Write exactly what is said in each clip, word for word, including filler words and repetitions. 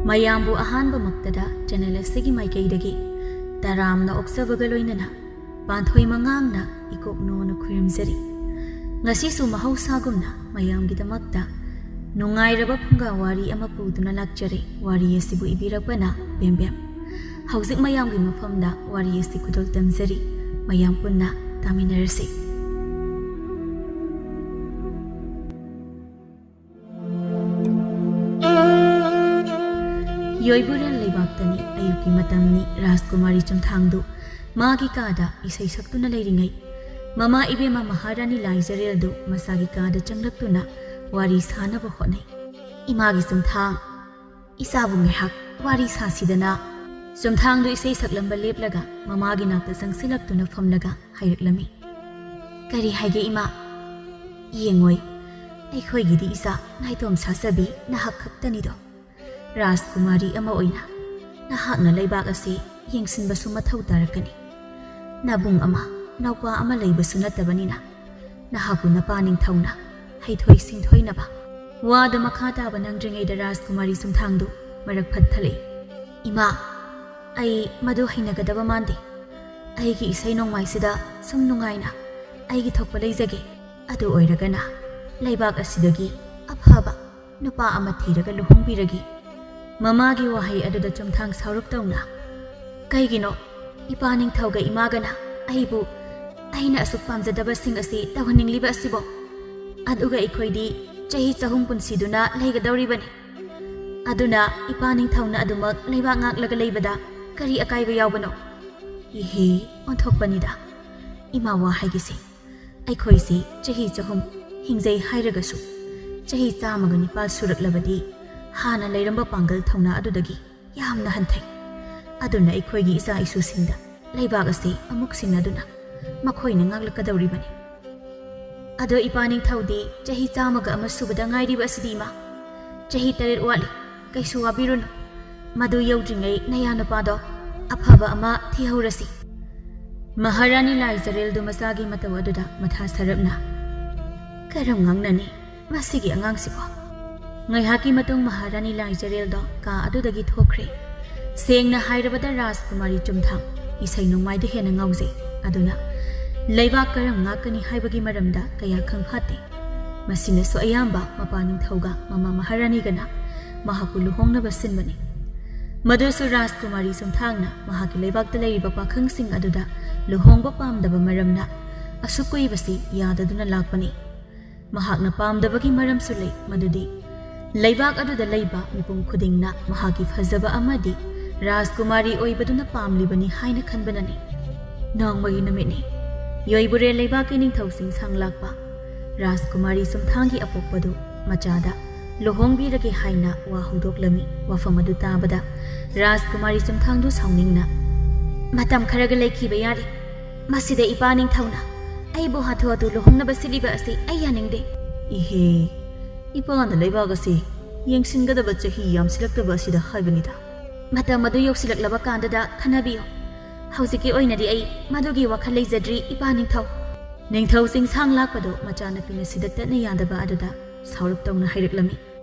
ꯃꯌꯥꯝꯕꯨ ꯑꯍꯥꯟꯕꯃꯛꯇꯗ ꯆꯦꯅꯦꯜ ꯑꯁꯤꯒꯤ ꯃꯥꯏꯀꯩꯗꯒꯤ ꯇꯔꯥꯝꯅ ꯑꯣꯛꯆꯕꯒ ꯂꯣꯏꯅꯅ ꯄꯥꯟꯊꯣꯏ ꯃꯉꯥꯡꯅ ꯏꯀꯣꯛꯅꯣꯅ ꯈꯨꯔꯨꯝꯖꯔꯤ꯫ ꯉꯁꯤꯁꯨ ꯃꯍꯧꯁꯥꯒꯨꯝꯅ ꯃꯌꯥꯝꯒꯤꯗꯃꯛꯇ ꯅꯨꯡꯉꯥꯏꯔꯕ ꯐꯨꯡꯒꯥ ꯋꯥꯔꯤ ꯑꯃ ꯄꯨꯗꯨꯅ ꯂꯥꯛꯆꯔꯦ꯫ ꯋꯥꯔꯤ ꯑꯁꯤꯕꯨ ꯏꯕꯤꯔꯛꯄꯅ ꯕꯦꯝꯕꯦꯝ꯫ ꯍꯧꯖꯤꯛ ꯃꯌꯥꯝꯒꯤ ꯃꯐꯝꯗ ꯋꯥꯔꯤ ꯑꯁꯤ ꯈꯨꯗꯣꯜ ꯇꯝꯖꯔꯤ꯫ ꯃꯌꯥꯝ ꯄꯨꯟꯅ ꯇꯥꯃꯤꯟꯅꯔꯁꯤ꯫ ꯌꯣꯏꯕꯨꯔꯦꯜ ꯂꯩꯕꯥꯛꯇꯅꯤ꯫ ꯑꯌꯨꯛꯀꯤ ꯃꯇꯝꯅꯤ꯫ ꯔꯥꯖꯀꯨꯃꯥꯔꯤ ꯆꯨꯝꯊꯥꯡꯗꯨ ꯃꯥꯒꯤ ꯀꯥꯗ ꯏꯁꯩ ꯁꯛꯇꯨꯅ ꯂꯩꯔꯤꯉꯩ, ꯃꯃꯥ ꯏꯕꯦꯝꯃ ꯃꯍꯥꯔꯥꯅꯤ ꯂꯥꯏꯖꯔꯦꯜꯗꯨ ꯃꯁꯥꯒꯤ ꯀꯥꯗ ꯆꯪꯂꯛꯇꯨꯅ ꯋꯥꯔꯤ ꯁꯥꯅꯕ ꯍꯣꯠꯅꯩ꯫ "ꯏꯃꯥꯒꯤ ꯆꯨꯝꯊꯥꯡ, ꯏꯆꯥꯕꯨ ꯉꯥꯏꯍꯥꯛ ꯋꯥꯔꯤ ꯁꯥꯁꯤꯗꯅ꯫" ꯆꯨꯝꯊꯥꯡꯗꯨ ꯏꯁꯩ ꯁꯛꯂꯝꯕ ꯂꯦꯞꯂꯒ ꯃꯃꯥꯒꯤ ꯅꯥꯛꯇ ꯆꯪꯁꯤꯜꯂꯛꯇꯨꯅ ꯐꯝꯂꯒ ꯍꯥꯏꯔꯛꯂꯝꯃꯤ꯫ "ꯀꯔꯤ ꯍꯥꯏꯒꯦ ꯏꯃꯥ?" "ꯌꯦꯡꯉꯣꯏ, ꯑꯩꯈꯣꯏꯒꯤꯗꯤ ꯏꯆꯥ ꯅꯥꯏꯇꯣꯝ ꯁꯥꯖꯕꯤ ꯅꯍꯥꯛ ꯈꯛꯇꯅꯤꯗꯣ꯫ ꯔꯥꯖꯀꯨꯃꯥꯔꯤ ꯑꯃ ꯑꯣꯏꯅ ꯅꯍꯥꯛꯅ ꯂꯩꯕꯥꯛ ꯑꯁꯤ ꯌꯦꯡꯁꯤꯟꯕꯁꯨ ꯃꯊꯧ ꯇꯥꯔꯛꯀꯅꯤ꯫ ꯅꯕꯨꯡ ꯑꯃ, ꯅꯧꯄꯥ ꯑꯃ ꯂꯩꯕꯁꯨ ꯅꯠꯇꯕꯅꯤꯅ, ꯅꯍꯥꯛꯄꯨ ꯅꯄꯥ ꯅꯤꯡꯊꯧꯅ ꯍꯩꯊꯣꯏ ꯁꯤꯡꯊꯣꯏꯅꯕ꯫" ꯋꯥꯗꯨ ꯃꯈꯥ ꯇꯥꯕ ꯅꯪꯗ꯭ꯔꯤꯉꯩꯗ ꯔꯥꯖꯀꯨꯃꯥꯔꯤ ꯆꯨꯝꯊꯥꯡꯗꯨ ꯃꯔꯛ ꯐꯠꯊꯜꯂꯛꯏ꯫ "ꯏꯃꯥ, ꯑꯩ ꯃꯗꯨ ꯍꯩꯅꯒꯗꯕ ꯃꯥꯟꯗꯦ꯫ ꯑꯩꯒꯤ ꯏꯁꯩ ꯅꯣꯡꯃꯥꯏꯁꯤꯗ ꯁꯨꯝ ꯅꯨꯡꯉꯥꯏꯅ ꯑꯩꯒꯤ ꯊꯣꯛꯄ ꯂꯩꯖꯒꯦ꯫ ꯑꯗꯨ ꯑꯣꯏꯔꯒꯅ ꯂꯩꯕꯥꯛ ꯑꯁꯤꯗꯒꯤ ꯑꯐꯕ ꯅꯨꯄꯥ ꯑꯃ ꯊꯤꯔꯒ ꯂꯨꯍꯣꯡꯕꯤꯔꯒꯦ꯫" ꯃꯃꯥꯒꯤ ꯋꯥꯍꯩ ꯑꯗꯨꯗ ꯆꯨꯝꯊꯥꯡ ꯁꯥꯎꯔꯞ ꯇꯧꯅ, "ꯀꯩꯒꯤꯅꯣ ꯏꯄꯥ ꯅꯤꯡꯊꯧꯒ ꯏꯃꯥꯒꯅ ꯑꯩꯕꯨ ꯑꯩꯅ ꯑꯁꯨꯛ ꯄꯥꯝꯖꯗꯕꯁꯤꯡ ꯑꯁꯤ ꯇꯧꯍꯟꯅꯤꯡꯂꯤꯕ ꯑꯁꯤꯕꯣ? ꯑꯗꯨꯒ ꯑꯩꯈꯣꯏꯗꯤ ꯆꯍꯤ ꯆꯍꯨꯝ ꯄꯨꯟꯁꯤꯗꯨꯅ ꯂꯩꯒꯗꯧꯔꯤꯕꯅꯤ꯫ ꯑꯗꯨꯅ ꯏꯄꯥ ꯅꯤꯡꯊꯧꯅ ꯑꯗꯨꯃꯛ ꯂꯩꯕꯥꯛ ꯉꯥꯛꯂꯒ ꯂꯩꯕꯗ ꯀꯔꯤ ꯑꯀꯥꯏꯕ ꯌꯥꯎꯕꯅꯣ?" ꯏꯍꯦ, ꯑꯣꯟꯊꯣꯛꯄꯅꯤꯗ ꯏꯃꯥ ꯋꯥ ꯍꯥꯏꯒꯤꯁꯦ꯫ ꯑꯩꯈꯣꯏꯁꯤ ꯆꯍꯤ ꯆꯍꯨꯝ ꯍꯤꯡꯖꯩ ꯍꯥꯏꯔꯒꯁꯨ, ꯆꯍꯤ ꯆꯥꯝꯃꯒ ꯅꯤꯄꯥꯜ ꯁꯨꯔꯛꯂꯕꯗꯤ ꯍꯥꯟꯅ ꯂꯩꯔꯝꯕ ꯄꯥꯡꯒꯜ ꯊꯧꯅꯥ ꯑꯗꯨꯗꯒꯤ ꯌꯥꯝꯅ ꯍꯟꯊꯩ꯫ ꯑꯗꯨꯅ ꯑꯩꯈꯣꯏꯒꯤ ꯏꯆꯥ ꯏꯁꯨꯁꯤꯡꯗ ꯂꯩꯕꯥꯛ ꯑꯁꯤ ꯑꯃꯨꯛ ꯁꯤꯟꯅꯗꯨꯅ ꯃꯈꯣꯏꯅ ꯉꯥꯛꯂꯛꯀꯗꯧꯔꯤꯕꯅꯤ꯫ ꯑꯗꯣ ꯏꯄꯥ ꯅꯤꯡꯊꯧꯗꯤ ꯆꯍꯤ ꯆꯥꯝꯃꯒ ꯑꯃ ꯁꯨꯕꯗ ꯉꯥꯏꯔꯤꯕ ꯑꯁꯤꯗꯤ ꯏꯃꯥ꯫ ꯆꯍꯤ ꯇꯔꯦꯠ ꯋꯥꯠꯂꯤ, ꯀꯩꯁꯨ ꯋꯥꯕꯤꯔꯨꯅꯨ꯫ ꯃꯗꯨ ꯌꯧꯗ꯭ꯔꯤꯉꯩ ꯅꯌꯥ ꯅꯨꯄꯥꯗꯣ ꯑꯐꯕ ꯑꯃ ꯊꯤꯍꯧꯔꯁꯤ꯫ ꯃꯍꯥꯔꯥꯅꯤ ꯂꯥꯏꯖꯔꯦꯜꯗꯨ ꯃꯆꯥꯒꯤ ꯃꯇꯧ ꯑꯗꯨꯗ ꯃꯊꯥ ꯁꯥꯔꯞꯅ, "ꯀꯔꯝ ꯉꯥꯡꯅꯅꯤ ꯃꯁꯤꯒꯤ ꯑꯉꯥꯡꯁꯤꯕꯣ?" ꯉꯥꯏꯍꯥꯛꯀꯤ ꯃꯇꯨꯡ ꯃꯍꯥꯔꯥꯅꯤ ꯂꯥꯏꯖꯔꯦꯜꯗꯣ ꯀꯥ ꯑꯗꯨꯗꯒꯤ ꯊꯣꯛꯈ꯭ꯔꯦ꯫ ꯁꯦꯡꯅ ꯍꯥꯏꯔꯕꯗ ꯔꯥꯖꯀꯨꯃꯥꯔꯤ ꯆꯨꯝꯊꯥꯡ ꯏꯁꯩ ꯅꯣꯡꯃꯥꯏꯗ ꯍꯦꯟꯅ ꯉꯥꯎꯖꯩ꯫ ꯑꯗꯨꯅ ꯂꯩꯕꯥꯛ ꯀꯔꯝ ꯉꯥꯛꯀꯅꯤ ꯍꯥꯏꯕꯒꯤ ꯃꯔꯝꯗ ꯀꯌꯥ ꯈꯪꯐꯥꯠꯇꯦ꯫ ꯃꯁꯤꯅꯁꯨ ꯑꯌꯥꯝꯕ ꯃꯄꯥ ꯅꯤꯡꯊꯧꯒ ꯃꯃꯥ ꯃꯍꯥꯔꯥꯅꯤꯒꯅ ꯃꯍꯥꯛꯄꯨ ꯂꯨꯍꯣꯡꯅꯕ ꯁꯤꯟꯕꯅꯤ꯫ ꯃꯗꯨꯁꯨ ꯔꯥꯖꯀꯨꯃꯥꯔꯤ ꯆꯨꯝꯊꯥꯡꯅ ꯃꯍꯥꯛꯀꯤ ꯂꯩꯕꯥꯛꯇ ꯂꯩꯔꯤꯕ ꯄꯥꯈꯪꯁꯤꯡ ꯑꯗꯨꯗ ꯂꯨꯍꯣꯡꯕ ꯄꯥꯝꯗꯕ ꯃꯔꯝꯅ ꯑꯁꯨꯛ ꯀꯨꯏꯕꯁꯤ ꯌꯥꯗꯗꯨꯅ ꯂꯥꯛꯄꯅꯤ꯫ ꯃꯍꯥꯛꯅ ꯄꯥꯝꯗꯕꯒꯤ ꯃꯔꯝꯁꯨ ꯂꯩ, ꯃꯗꯨꯗꯤ ꯂꯩꯕꯥꯛ ꯑꯗꯨꯗ ꯂꯩꯕ ꯃꯤꯄꯨꯝ ꯈꯨꯗꯤꯡꯅ ꯃꯍꯥꯛꯀꯤ ꯐꯖꯕ ꯑꯃꯗꯤ ꯔꯥꯖꯀꯨꯃꯥꯔꯤ ꯑꯣꯏꯕꯗꯨꯅ ꯄꯥꯝꯂꯤꯕꯅꯤ ꯍꯥꯏꯅ ꯈꯟꯕꯅꯅꯤ꯫ ꯅꯣꯡꯃꯒꯤ ꯅꯨꯃꯤꯠꯅꯤ꯫ ꯌꯣꯏꯕꯨꯔꯦ ꯂꯩꯕꯥꯛꯀꯤ ꯅꯤꯡꯊꯧ ꯆꯤꯡꯁꯥꯡ ꯂꯥꯛꯄ ꯔꯥꯖꯀꯨꯃꯥꯔꯤ ꯆꯨꯝꯊꯥꯡꯒꯤ ꯑꯄꯣꯛꯄꯗꯨ ꯃꯆꯥꯗ ꯂꯨꯍꯣꯡꯕꯤꯔꯒꯦ ꯍꯥꯏꯅ ꯋꯥ ꯍꯧꯗꯣꯛꯂꯝꯃꯤ꯫ ꯋꯥꯐꯝ ꯑꯗꯨ ꯇꯥꯕꯗ ꯔꯥꯖꯀꯨꯃꯥꯔꯤ ꯆꯨꯝꯊꯥꯡꯗꯨ ꯁꯥꯎꯅꯤꯡꯅ, "ꯃꯇꯝ ꯈꯔꯒ ꯂꯩꯈꯤꯕ ꯌꯥꯔꯦ꯫ ꯃꯁꯤꯗ ꯏꯄꯥ ꯅꯤꯡꯊꯧꯅ ꯑꯩꯕꯨ ꯍꯥꯊꯨ ꯍꯥꯊꯨ ꯂꯨꯍꯣꯡꯅꯕ ꯁꯤꯜꯂꯤꯕ ꯑꯁꯤ ꯑꯩ ꯌꯥꯅꯤꯡꯗꯦ꯫" "ꯏꯍꯦ, ꯏꯄꯥꯅ ꯂꯩꯕꯥꯛ ꯑꯁꯤ ꯌꯦꯡꯁꯤꯟꯒꯗꯕ ꯆꯍꯤ ꯌꯥꯝꯁꯤꯜꯂꯛꯇꯕ ꯑꯁꯤꯗ ꯍꯥꯏꯕꯅꯤꯗ꯫" "ꯃꯇꯝ ꯑꯗꯨ ꯌꯧꯁꯤꯜꯂꯛꯂꯕ ꯀꯥꯟꯗꯗ ꯈꯟꯅꯕꯤꯌꯨ꯫ ꯍꯧꯖꯤꯛꯀꯤ ꯑꯣꯏꯅꯗꯤ ꯑꯩ ꯃꯗꯨꯒꯤ ꯋꯥꯈꯜ ꯂꯩꯖꯗ꯭ꯔꯤ, ꯏꯄꯥ ꯅꯤꯡꯊꯧ꯫" ꯅꯤꯡꯊꯧ ꯆꯤꯡꯁꯥꯡ ꯂꯥꯛꯄꯗꯨ ꯃꯆꯥꯅꯨꯄꯤꯅ ꯁꯤꯗ ꯇꯠꯅ ꯌꯥꯗꯕ ꯑꯗꯨꯗ ꯁꯥꯎꯔꯞ ꯇꯧꯅ ꯍꯥꯏꯔꯛꯂꯝꯃꯤ꯫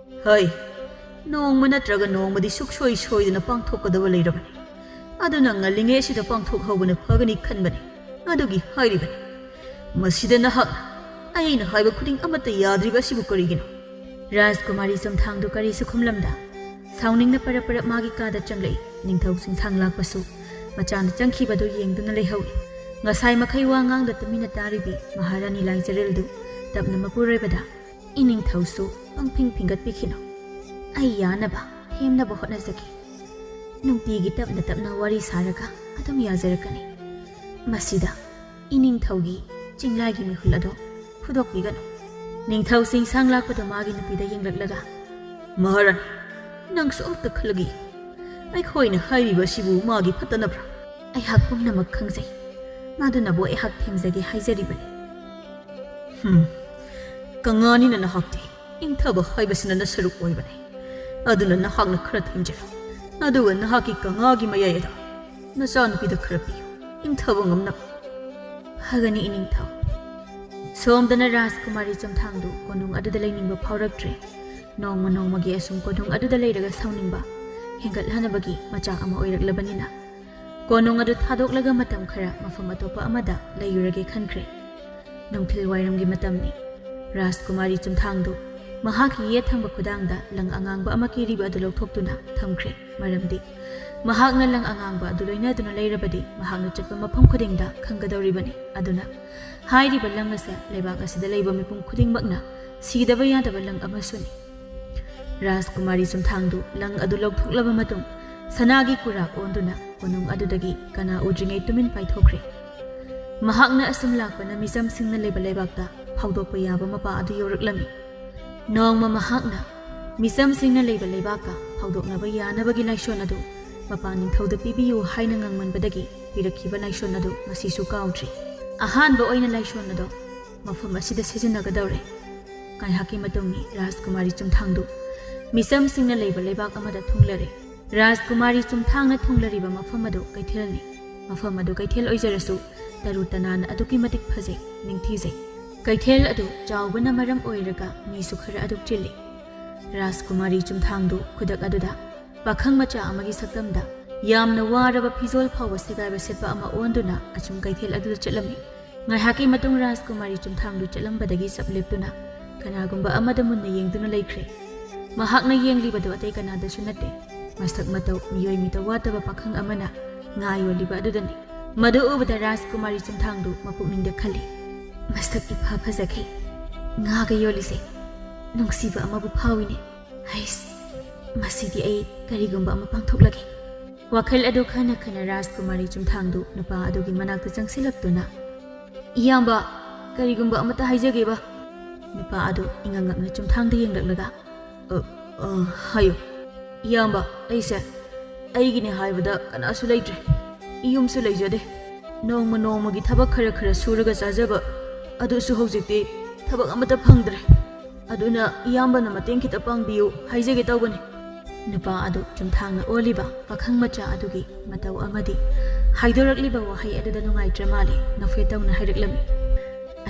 "ꯍꯩ, ꯅꯣꯡꯃ ꯅꯠꯇ꯭ꯔꯒ ꯅꯣꯡꯃꯗꯤ ꯁꯨꯛꯁꯣꯏ ꯁꯣꯏꯗꯅ ꯄꯥꯡꯊꯣꯛꯀꯗꯕ ꯂꯩꯔꯕꯅꯤ꯫ ꯑꯗꯨꯅ ꯉꯜꯂꯤꯉꯩ ꯑꯁꯤꯗ ꯄꯥꯡꯊꯣꯛꯍꯧꯕꯅ ꯐꯒꯅꯤ ꯈꯟꯕꯅꯤ꯫ ꯑꯗꯨꯒꯤ ꯍꯥꯏꯔꯤꯕꯅꯤ꯫ ꯃꯁꯤꯗ ꯅꯍꯥꯛꯅ ꯑꯩꯅ ꯍꯥꯏꯕ ꯈꯨꯗꯤꯡ ꯑꯃꯠꯇ ꯌꯥꯗ꯭ꯔꯤꯕ ꯑꯁꯤꯕꯨ ꯀꯔꯤꯒꯤꯅꯣ?" ꯔꯥꯖꯀꯨꯃꯥꯔꯤ ꯆꯨꯝꯊꯥꯡꯗꯨ ꯀꯔꯤꯁꯨ ꯈꯨꯝꯂꯝꯗ ꯁꯥꯎꯅꯤꯡꯅ ꯄꯔꯞ ꯄꯔꯞ ꯃꯥꯒꯤ ꯀꯥꯗ ꯆꯪꯂꯛꯏ꯫ ꯅꯤꯡꯊꯧ ꯆꯤꯡꯁꯥꯡ ꯂꯥꯛꯄꯁꯨ ꯃꯆꯥꯅ ꯆꯪꯈꯤꯕꯗꯨ ꯌꯦꯡꯗꯨꯅ ꯂꯩꯍꯧꯏ꯫ ꯉꯁꯥꯏ ꯃꯈꯩ ꯋꯥ ꯉꯥꯡꯗ ꯇꯨꯃꯤꯟꯅ ꯇꯥꯔꯤꯕꯤ ꯃꯍꯥꯔꯥꯅꯤ ꯂꯥꯏꯖꯔꯦꯜꯗꯨ ꯇꯞꯅ ꯃꯄꯨꯔꯣꯏꯕꯗ, "ꯏꯅꯤꯡꯊꯧꯁꯨ ꯄꯪꯐꯤꯡ ꯐꯤꯡꯒꯠꯄꯤꯈꯤꯅꯨ꯫ ꯑꯩ ꯌꯥꯅꯕ ꯊꯦꯝꯅꯕ ꯍꯣꯠꯅꯖꯒꯦ꯫ ꯅꯨꯡꯇꯤꯒꯤ ꯇꯞꯅ ꯇꯞꯅ ꯋꯥꯔꯤ ꯁꯥꯔꯒ ꯑꯗꯨꯝ ꯌꯥꯖꯔꯛꯀꯅꯤ꯫ ꯃꯁꯤꯗ ꯏꯅꯤꯡꯊꯧꯒꯤ ꯆꯤꯡꯂꯥꯏꯒꯤ ꯃꯤꯍꯨꯜ ꯑꯗꯣ ꯐꯨꯗꯣꯛꯄꯤꯒꯅꯨ꯫" ꯅꯤꯡꯊꯧ ꯆꯤꯡꯁꯥꯡ ꯂꯥꯛꯄꯗꯨ ꯃꯥꯒꯤ ꯅꯨꯄꯤꯗ ꯌꯦꯡꯂꯛꯂꯒ, "ꯃꯍꯥꯔꯥꯅꯤ, ꯅꯪꯁꯨ ꯑꯃꯨꯛꯇ ꯈꯜꯂꯒ ꯌꯦꯡꯉꯨ꯫ ꯑꯩꯈꯣꯏꯅ ꯍꯥꯏꯔꯤꯕ ꯑꯁꯤꯕꯨ ꯃꯥꯒꯤ ꯐꯠꯇꯅꯕ꯭ꯔꯥ?" "ꯑꯩꯍꯥꯛ ꯄꯨꯝꯅꯃꯛ ꯈꯪꯖꯩ꯫ ꯃꯗꯨꯅꯕꯨ ꯑꯩꯍꯥꯛ ꯊꯦꯝꯖꯒꯦ ꯍꯥꯏꯖꯔꯤꯕꯅꯤ꯫" "ꯍꯝ, ꯀꯪꯉꯥꯅꯤꯅ ꯅꯍꯥꯛꯇꯤ ꯏꯪꯊꯕ ꯍꯥꯏꯕꯁꯤꯅ ꯅꯁꯔꯨꯛ ꯑꯣꯏꯕꯅꯤ꯫ ꯑꯗꯨꯅ ꯅꯍꯥꯛꯅ ꯈꯔ ꯊꯦꯝꯖꯤꯜꯂꯨ꯫ ꯑꯗꯨꯒ ꯅꯍꯥꯛꯀꯤ ꯀꯪꯉꯥꯒꯤ ꯃꯌꯥꯏ ꯑꯗꯣ ꯅꯆꯥꯅꯨꯄꯤꯗ ꯈꯔ ꯄꯤꯌꯨ, ꯏꯪꯊꯕ ꯉꯝꯅꯕ꯫" "ꯐꯒꯅꯤ ꯏꯅꯤꯡꯊꯧ꯫" ꯁꯣꯝꯗꯅ ꯔꯥꯖꯀꯨꯃꯥꯔꯤ ꯆꯨꯝꯊꯥꯡꯗꯨ ꯀꯣꯅꯨꯡ ꯑꯗꯨꯗ ꯂꯩꯅꯤꯡꯕ ꯐꯥꯎꯔꯛꯇ꯭ꯔꯦ꯫ ꯅꯣꯡꯃ ꯅꯣꯡꯃꯒꯤ ꯑꯁꯨꯝ ꯀꯣꯅꯨꯡ ꯑꯗꯨꯗ ꯂꯩꯔꯒ ꯁꯥꯎꯅꯤꯡꯕ ꯍꯦꯟꯒꯠꯍꯟꯅꯕꯒꯤ ꯃꯆꯥꯛ ꯑꯃ ꯑꯣꯏꯔꯛꯂꯕꯅꯤꯅ, ꯀꯣꯅꯨꯡ ꯑꯗꯨ ꯊꯥꯗꯣꯛꯂꯒ ꯃꯇꯝ ꯈꯔ ꯃꯐꯝ ꯑꯇꯣꯞꯄ ꯑꯃꯗ ꯂꯩꯔꯨꯔꯒꯦ ꯈꯟꯈ꯭ꯔꯦ꯫ ꯅꯨꯡꯊꯤꯜ ꯋꯥꯏꯔꯝꯒꯤ ꯃꯇꯝꯅꯤ꯫ ꯔꯥꯖꯀꯨꯃꯥꯔꯤ ꯆꯨꯝꯊꯥꯡꯗꯨ ꯃꯍꯥꯛꯀꯤ ꯌꯦꯠ ꯊꯪꯕ ꯈꯨꯗꯥꯡꯗ ꯂꯪ ꯑꯉꯥꯡꯕ ꯑꯃ ꯀꯤꯔꯤꯕ ꯑꯗꯨ ꯂꯧꯊꯣꯛꯇꯨꯅ ꯊꯝꯈ꯭ꯔꯦ꯫ ꯃꯔꯝꯗꯤ ꯃꯍꯥꯛꯅ ꯂꯪ ꯑꯉꯥꯡꯕ ꯑꯗꯨ ꯂꯣꯏꯅꯗꯨꯅ ꯂꯩꯔꯕꯗꯤ ꯃꯍꯥꯛꯅ ꯆꯠꯄ ꯃꯐꯝ ꯈꯨꯗꯤꯡꯗ ꯈꯪꯒꯗꯧꯔꯤꯕꯅꯤ꯫ ꯑꯗꯨꯅ ꯍꯥꯏꯔꯤꯕ ꯂꯪ ꯑꯁꯦ ꯂꯩꯕꯥꯛ ꯑꯁꯤꯗ ꯂꯩꯕ ꯃꯤꯄꯨꯝ ꯈꯨꯗꯤꯡꯃꯛꯅ ꯁꯤꯗꯕ ꯌꯥꯗꯕ ꯂꯪ ꯑꯃꯁꯨꯅꯤ꯫ ꯔꯥꯖꯀꯨꯃꯥꯔꯤ ꯆꯨꯝꯊꯥꯡꯗꯨ ꯂꯪ ꯑꯗꯨ ꯂꯧꯊꯣꯛꯂꯕ ꯃꯇꯨꯡ, ꯁꯅꯥꯒꯤ ꯀꯨꯔꯥꯛ ꯑꯣꯟꯗꯨꯅ ꯀꯣꯅꯨꯡ ꯑꯗꯨꯗꯒꯤ ꯀꯅꯥ ꯎꯗ꯭ꯔꯤꯉꯩ ꯇꯨꯃꯤꯟ ꯄꯥꯏꯊꯣꯛꯈ꯭ꯔꯦ꯫ ꯃꯍꯥꯛꯅ ꯑꯁꯨꯝ ꯂꯥꯛꯄꯅ ꯃꯤꯆꯝꯁꯤꯡꯅ ꯂꯩꯕ ꯂꯩꯕꯥꯛꯇ ꯐꯥꯎꯗꯣꯛꯄ ꯌꯥꯕ ꯃꯄꯥ ꯑꯗꯨ ꯌꯧꯔꯛꯂꯝꯃꯤ꯫ ꯅꯣꯡꯃ ꯃꯍꯥꯛꯅ ꯃꯤꯆꯝꯁꯤꯡꯅ ꯂꯩꯕ ꯂꯩꯕꯥꯛꯀ ꯐꯥꯎꯗꯣꯛꯅꯕ ꯌꯥꯅꯕꯒꯤ ꯂꯥꯏꯁꯣꯟ ꯑꯗꯨ ꯃꯄꯥ ꯅꯤꯡꯊꯧꯗ ꯄꯤꯕꯤꯌꯨ ꯍꯥꯏꯅ ꯉꯥꯡꯃꯟꯕꯗꯒꯤ ꯄꯤꯔꯛꯈꯤꯕ ꯂꯥꯏꯁꯣꯟ ꯑꯗꯨ ꯉꯁꯤꯁꯨ ꯀꯥꯎꯗ꯭ꯔꯤ꯫ ꯑꯍꯥꯟꯕ ꯑꯣꯏꯅ ꯂꯥꯏꯁꯣꯟ ꯑꯗꯨ ꯃꯐꯝ ꯑꯁꯤꯗ ꯁꯤꯖꯤꯟꯅꯒꯗꯧꯔꯦ꯫ ꯉꯥꯏꯍꯥꯛꯀꯤ ꯃꯇꯨꯡꯅꯤ ꯔꯥꯖꯀꯨꯃꯥꯔꯤ ꯆꯨꯝꯊꯥꯡꯗꯨ ꯃꯤꯆꯝꯁꯤꯡꯅ ꯂꯩꯕ ꯂꯩꯕꯥꯛ ꯑꯃꯗ ꯊꯨꯡꯂꯔꯦ꯫ ꯔꯥꯖꯀꯨꯃꯥꯔꯤ ꯆꯨꯝꯊꯥꯡꯅ ꯊꯨꯡꯂꯔꯤꯕ ꯃꯐꯝ ꯑꯗꯨ ꯀꯩꯊꯦꯜꯅꯤ꯫ ꯃꯐꯝ ꯑꯗꯨ ꯀꯩꯊꯦꯜ ꯑꯣꯏꯖꯔꯁꯨ ꯇꯔꯨ ꯇꯅꯥꯟꯅ ꯑꯗꯨꯛꯀꯤ ꯃꯇꯤꯛ ꯐꯖꯩ, ꯅꯤꯡꯊꯤꯖꯩ꯫ ꯀꯩꯊꯦꯜ ꯑꯗꯨ ꯆꯥꯎꯕꯅ ꯃꯔꯝ ꯑꯣꯏꯔꯒ ꯃꯤꯁꯨ ꯈꯔ ꯑꯗꯨꯛ ꯆꯤꯜꯂꯤ꯫ ꯔꯥꯖꯀꯨꯃꯥꯔꯤ ꯆꯨꯝꯊꯥꯡꯗꯨ ꯈꯨꯗꯛ ꯑꯗꯨꯗ ꯄꯥꯈꯪ ꯃꯆꯥ ꯑꯃꯒꯤ ꯁꯛꯇꯝꯗ ꯌꯥꯝꯅ ꯋꯥꯔꯕ ꯐꯤꯖꯣꯜ ꯐꯥꯎꯕ ꯁꯦꯒꯥꯏꯕ ꯁꯦꯠꯄ ꯑꯃ ꯑꯣꯟꯗꯨꯅ ꯑꯆꯨꯝ ꯀꯩꯊꯦꯜ ꯑꯗꯨꯗ ꯆꯠꯂꯝꯃꯤ꯫ ꯉꯥꯏꯍꯥꯛꯀꯤ ꯃꯇꯨꯡ ꯔꯥꯖꯀꯨꯃꯥꯔꯤ ꯆꯨꯝꯊꯥꯡꯗꯨ ꯆꯠꯂꯝꯕꯗꯒꯤ ꯆꯞ ꯂꯦꯞꯇꯨꯅ ꯀꯅꯥꯒꯨꯝꯕ ꯑꯃꯗ ꯃꯨꯟꯅ ꯌꯦꯡꯗꯨꯅ ꯂꯩꯈ꯭ꯔꯦ꯫ ꯃꯍꯥꯛꯅ ꯌꯦꯡꯂꯤꯕꯗꯨ ꯑꯇꯩ ꯀꯅꯥꯗꯁꯨ ꯅꯠꯇꯦ, ꯃꯁꯛ ꯃꯇꯧ ꯃꯤꯑꯣꯏ ꯃꯤꯇ ꯋꯥꯠꯇꯕ ꯄꯥꯈꯪ ꯑꯃꯅ ꯉꯥ ꯌꯣꯜꯂꯤꯕ ꯑꯗꯨꯗꯅꯤ꯫ ꯃꯗꯨ ꯎꯕꯗ ꯔꯥꯖꯀꯨꯃꯥꯔꯤ ꯆꯨꯝꯊꯥꯡꯗꯨ ꯃꯄꯨꯛꯅꯤꯡꯗ ꯈꯜꯂꯤ, "ꯃꯁꯛ ꯏꯐ ꯐꯖꯈꯩ ꯉꯥꯒ ꯌꯣꯜꯂꯤꯁꯦ ꯅꯨꯡꯁꯤꯕ ꯑꯃꯕꯨ ꯐꯥꯎꯏꯅꯦ꯫ ꯍꯩꯁ, ꯃꯁꯤꯗꯤ ꯑꯩ ꯀꯔꯤꯒꯨꯝꯕ ꯑꯃ ꯄꯥꯡꯊꯣꯛꯂꯒꯦ"꯫ ꯋꯥꯈꯜ ꯑꯗꯨ ꯈꯟꯅ ꯈꯟꯅ ꯔꯥꯖꯀꯨꯃꯥꯔꯤ ꯆꯨꯝꯊꯥꯡꯗꯨ ꯅꯨꯄꯥ ꯑꯗꯨꯒꯤ ꯃꯅꯥꯛꯇ ꯆꯪꯁꯤꯜꯂꯛꯇꯨꯅ, "ꯏꯌꯥꯝꯕ, ꯀꯔꯤꯒꯨꯝꯕ ꯑꯃꯠꯇ ꯍꯥꯏꯖꯒꯦꯕ"꯫ ꯅꯨꯄꯥ ꯑꯗꯨ ꯏꯉꯛꯉꯛꯅ ꯆꯨꯝꯊꯥꯡꯗ ꯌꯦꯡꯂꯛꯂꯒ, "ꯑ, ꯑ, ꯍꯥꯏꯌꯨ"꯫ "ꯏꯌꯥꯝꯕ, ꯑꯩꯁꯦ ꯑꯩꯒꯤꯅꯦ ꯍꯥꯏꯕꯗ ꯀꯅꯥꯁꯨ ꯂꯩꯇ꯭ꯔꯦ꯫ ꯌꯨꯝꯁꯨ ꯂꯩꯖꯗꯦ꯫ ꯅꯣꯡꯃ ꯅꯣꯡꯃꯒꯤ ꯊꯕꯛ ꯈꯔ ꯈꯔ ꯁꯨꯔꯒ ꯆꯥꯖꯕ, ꯑꯗꯨꯁꯨ ꯍꯧꯖꯤꯛꯇꯤ ꯊꯕꯛ ꯑꯃꯠꯇ ꯐꯪꯗ꯭ꯔꯦ꯫ ꯑꯗꯨꯅ ꯏꯌꯥꯝꯕꯅ ꯃꯇꯦꯡ ꯈꯤꯇ ꯄꯥꯡꯕꯤꯌꯨ ꯍꯥꯏꯖꯒꯦ ꯇꯧꯕꯅꯤ"꯫ ꯅꯨꯄꯥ ꯑꯗꯨ ꯆꯨꯝꯊꯥꯡꯅ ꯑꯣꯜꯂꯤꯕ ꯄꯥꯈꯪ ꯃꯆꯥ ꯑꯗꯨꯒꯤ ꯃꯇꯧ ꯑꯃꯗꯤ ꯍꯥꯏꯗꯣꯔꯛꯂꯤꯕ ꯋꯥꯍꯩ ꯑꯗꯨꯗ ꯅꯨꯡꯉꯥꯏꯇ꯭ꯔ ꯃꯥꯜꯂꯦ, ꯅꯣꯛꯐꯦꯠ ꯇꯧꯅ ꯍꯥꯏꯔꯛꯂꯝꯃꯤ,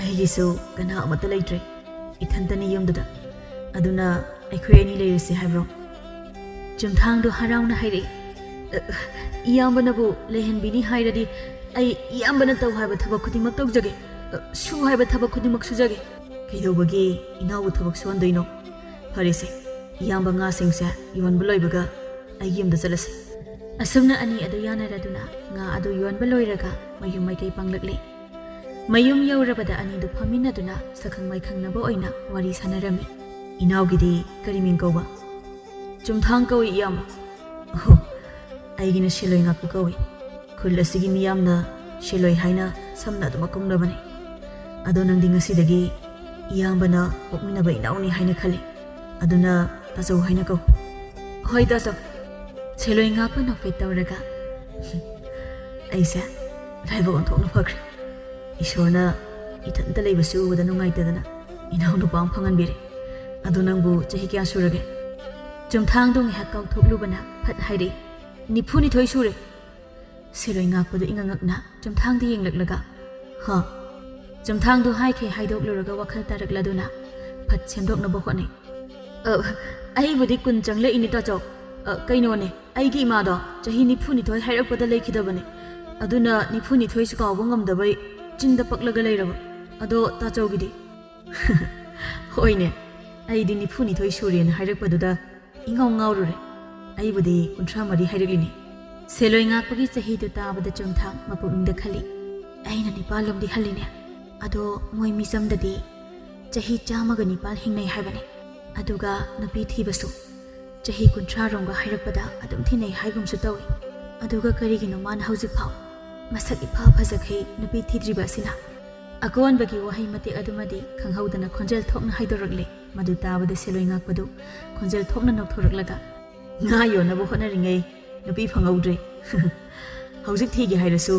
"ꯑꯩꯒꯤꯁꯨ ꯀꯅꯥ ꯑꯃꯠꯇ ꯂꯩꯇ꯭ꯔꯦ, ꯏꯊꯟꯇꯅꯤ ꯌꯨꯝꯗꯨꯗ꯫ ꯑꯗꯨꯅ ꯑꯩꯈꯣꯏ ꯑꯅꯤ ꯂꯩꯔꯁꯤ ꯍꯥꯏꯕ꯭ꯔꯣ? ꯆꯨꯝꯊꯥꯡꯗꯣ ꯍꯔꯥꯎꯅ ꯍꯥꯏꯔꯛꯏ꯫ "ꯑ, ꯏꯌꯥꯝꯕꯅꯕꯨ ꯂꯩꯍꯟꯕꯤꯅꯤ ꯍꯥꯏꯔꯗꯤ ꯑꯩ ꯏꯌꯥꯝꯕꯅ ꯇꯧ ꯍꯥꯏꯕ ꯊꯕꯛ ꯈꯨꯗꯤꯡꯃꯛ ꯇꯧꯖꯒꯦ꯫ ꯑ, ꯁꯨ ꯍꯥꯏꯕ ꯊꯕꯛ ꯈꯨꯗꯤꯡꯃꯛ ꯁꯨꯖꯒꯦ꯫ ꯀꯩꯗꯧꯕꯒꯤ ꯏꯅꯥꯎꯕꯨ ꯊꯕꯛ ꯁꯨꯍꯟꯗꯣꯏꯅꯣ? ꯐꯔꯦꯁꯦ, ꯏꯌꯥꯝꯕ ꯉꯥꯁꯤꯡꯁꯦ ꯌꯣꯟꯕ ꯂꯣꯏꯕꯒ ꯑꯩꯒꯤ ꯌꯨꯝꯗ ꯆꯠꯂꯁꯤ꯫" ꯑꯁꯨꯝꯅ ꯑꯅꯤ ꯑꯗꯨ ꯌꯥꯅꯔꯗꯨꯅ ꯉꯥ ꯑꯗꯨ ꯌꯣꯟꯕ ꯂꯣꯏꯔꯒ ꯃꯌꯨꯝ ꯃꯥꯏꯀꯩ ꯄꯥꯡꯂꯛꯂꯦ꯫ ꯃꯌꯨꯝ ꯌꯧꯔꯕꯗ ꯑꯅꯤꯗꯨ ꯐꯝꯃꯤꯟꯅꯗꯨꯅ ꯁꯛꯈꯪ ꯃꯥꯏꯈꯪꯅꯕ ꯑꯣꯏꯅ ꯋꯥꯔꯤ ꯁꯥꯟꯅꯔꯝꯃꯤ꯫ "ꯏꯅꯥꯎꯒꯤꯗꯤ ꯀꯔꯤ ꯃꯤꯡ ꯀꯧꯕ?" "ꯆꯨꯝꯊꯥꯡ ꯀꯧꯏ, ꯏꯌꯥꯝꯕ꯫" "ꯑꯣꯍꯣ, ꯑꯩꯒꯤꯅ ꯁꯦꯂꯣꯏ ꯉꯥꯛꯄ ꯀꯧꯏ꯫ ꯈꯨꯜ ꯑꯁꯤꯒꯤ ꯃꯤꯌꯥꯝꯅ ꯁꯦꯂꯣꯏ ꯍꯥꯏꯅ ꯁꯝꯅ ꯑꯗꯨꯃꯛ ꯀꯧꯅꯕꯅꯤ꯫ ꯑꯗꯣ ꯅꯪꯗꯤ ꯉꯁꯤꯗꯒꯤ ꯏꯌꯥꯝꯕꯅ ꯄꯣꯛꯃꯤꯟꯅꯕ ꯏꯅꯥꯎꯅꯤ ꯍꯥꯏꯅ ꯈꯜꯂꯤ꯫ ꯑꯗꯨꯅ ꯇꯥꯆꯧ ꯍꯥꯏꯅ ꯀꯧ꯫" "ꯍꯣꯏ, ꯇꯥꯆꯧ꯫" ꯁꯦꯂꯣꯏ ꯉꯥꯛꯄ ꯅꯣꯛꯐꯦꯠ ꯇꯧꯔꯒ, "ꯑꯩꯁꯦ ꯂꯥꯏꯕꯛ ꯑꯣꯟꯊꯣꯛꯅ ꯐꯈ꯭ꯔꯦ꯫ ꯏꯁꯣꯔꯅ ꯏꯊꯟꯇ ꯂꯩꯕꯁꯤ ꯎꯕꯗ ꯅꯨꯡꯉꯥꯏꯇꯗꯅ ꯏꯅꯥꯎꯅꯨꯄꯥ ꯑꯃ ꯐꯪꯍꯟꯕꯤꯔꯦ꯫ ꯑꯗꯣ ꯅꯪꯕꯨ ꯆꯍꯤ ꯀꯌꯥ ꯁꯨꯔꯒꯦ?" ꯆꯨꯝꯊꯥꯡꯗꯣ ꯉꯥꯏꯍꯥꯛ ꯀꯥꯎꯊꯣꯛꯂꯨꯕꯅ ꯐꯠ ꯍꯥꯏꯔꯛꯏ, "ꯅꯤꯐꯨꯅꯤꯊꯣꯏ ꯁꯨꯔꯦ꯫" ꯁꯦꯂꯣꯏ ꯉꯥꯛꯄꯗꯨ ꯏꯉꯛ ꯉꯛꯅ ꯆꯨꯝꯊꯥꯡꯗ ꯌꯦꯡꯂꯛꯂꯒ, "ꯍꯥ?" ꯆꯨꯝꯊꯥꯡꯗꯨ ꯍꯥꯏꯈꯩ ꯍꯥꯏꯗꯣꯛꯂꯨꯔꯒ ꯋꯥꯈꯜ ꯇꯥꯔꯛꯂꯗꯨꯅ ꯐꯠ ꯁꯦꯝꯗꯣꯛꯅꯕ ꯍꯣꯠꯅꯩ꯫ "ꯑ, ꯑꯩꯕꯨꯗꯤ ꯀꯨꯟ ꯆꯪꯂꯛꯏꯅꯤ, ꯇꯥꯆꯧ꯫ ꯑ, ꯀꯩꯅꯣꯅꯦ, ꯑꯩꯒꯤ ꯏꯃꯥꯗꯣ ꯆꯍꯤ ꯅꯤꯐꯨꯅꯤꯊꯣꯏ ꯍꯥꯏꯔꯛꯄꯗ ꯂꯩꯈꯤꯗꯕꯅꯦ꯫ ꯑꯗꯨꯅ ꯅꯤꯐꯨꯅꯤꯊꯣꯏꯁꯨ ꯀꯥꯎꯕ ꯉꯝꯗꯕꯩ ꯆꯤꯟꯗ ꯄꯛꯂꯒ ꯂꯩꯔꯕ꯫ ꯑꯗꯣ ꯇꯥꯆꯧꯒꯤꯗꯤ?" "ꯍꯣꯏꯅꯦ, ꯑꯩꯗꯤ ꯅꯤꯐꯨꯅꯤꯊꯣꯏ ꯁꯨꯔꯦꯅ ꯍꯥꯏꯔꯛꯄꯗꯨꯗ ꯏꯉꯥꯎ ꯉꯥꯎꯔꯨꯔꯦ꯫ ꯑꯩꯕꯨꯗꯤ ꯀꯨꯟꯊ꯭ꯔꯥ ꯃꯔꯤ ꯍꯥꯏꯔꯛꯂꯤꯅꯦ꯫" ꯁꯦꯂꯣꯏ ꯉꯥꯛꯄꯒꯤ ꯆꯍꯤꯗꯨ ꯇꯥꯕꯗ ꯆꯨꯝꯊꯥꯡ ꯃꯄꯨꯛꯅꯤꯡꯗ ꯈꯜꯂꯤ, "ꯑꯩꯅ ꯅꯤꯄꯥꯜꯂꯣꯝꯗꯤ ꯍꯜꯂꯤꯅꯦ꯫ ꯑꯗꯣ ꯃꯣꯏ ꯃꯤꯆꯝꯗꯗꯤ ꯆꯍꯤ ꯆꯥꯝꯃꯒ ꯅꯤꯄꯥꯜ ꯍꯤꯡꯅꯩ ꯍꯥꯏꯕꯅꯤ꯫ ꯑꯗꯨꯒ ꯅꯨꯄꯤ ꯊꯤꯕꯁꯨ ꯆꯍꯤ ꯀꯨꯟꯊ꯭ꯔꯥ ꯔꯣꯝꯒ ꯍꯥꯏꯔꯛꯄꯗ ꯑꯗꯨꯝ ꯊꯤꯅꯩ ꯍꯥꯏꯒꯨꯝꯁꯨ ꯇꯧꯏ꯫ ꯑꯗꯨꯒ ꯀꯔꯤꯒꯤꯅꯣ ꯃꯥꯅ ꯍꯧꯖꯤꯛ ꯐꯥꯎ ꯃꯁꯛ ꯏꯐ ꯐꯖꯈꯩ ꯅꯨꯄꯤ ꯊꯤꯗ꯭ꯔꯤꯕ ꯑꯁꯤꯅ?" ꯑꯀꯣꯟꯕꯒꯤ ꯋꯥꯍꯩ ꯃꯇꯦꯛ ꯑꯗꯨꯃꯗꯤ ꯈꯪꯍꯧꯗꯅ ꯈꯣꯟꯖꯦꯜ ꯊꯣꯛꯅ ꯍꯥꯏꯗꯣꯔꯛꯂꯦ꯫ ꯃꯗꯨ ꯇꯥꯕꯗ ꯁꯦꯂꯣꯏ ꯉꯥꯛꯄꯗꯨ ꯈꯣꯟꯖꯦꯜ ꯊꯣꯛꯅ ꯅꯣꯛꯊꯣꯔꯛꯂꯒ, "ꯉꯥ ꯌꯣꯟꯅꯕ ꯍꯣꯠꯅꯔꯤꯉꯩ ꯅꯨꯄꯤ ꯐꯪꯍꯧꯗ꯭ꯔꯦ꯫ ꯍꯧꯖꯤꯛ ꯊꯤꯒꯦ ꯍꯥꯏꯔꯁꯨ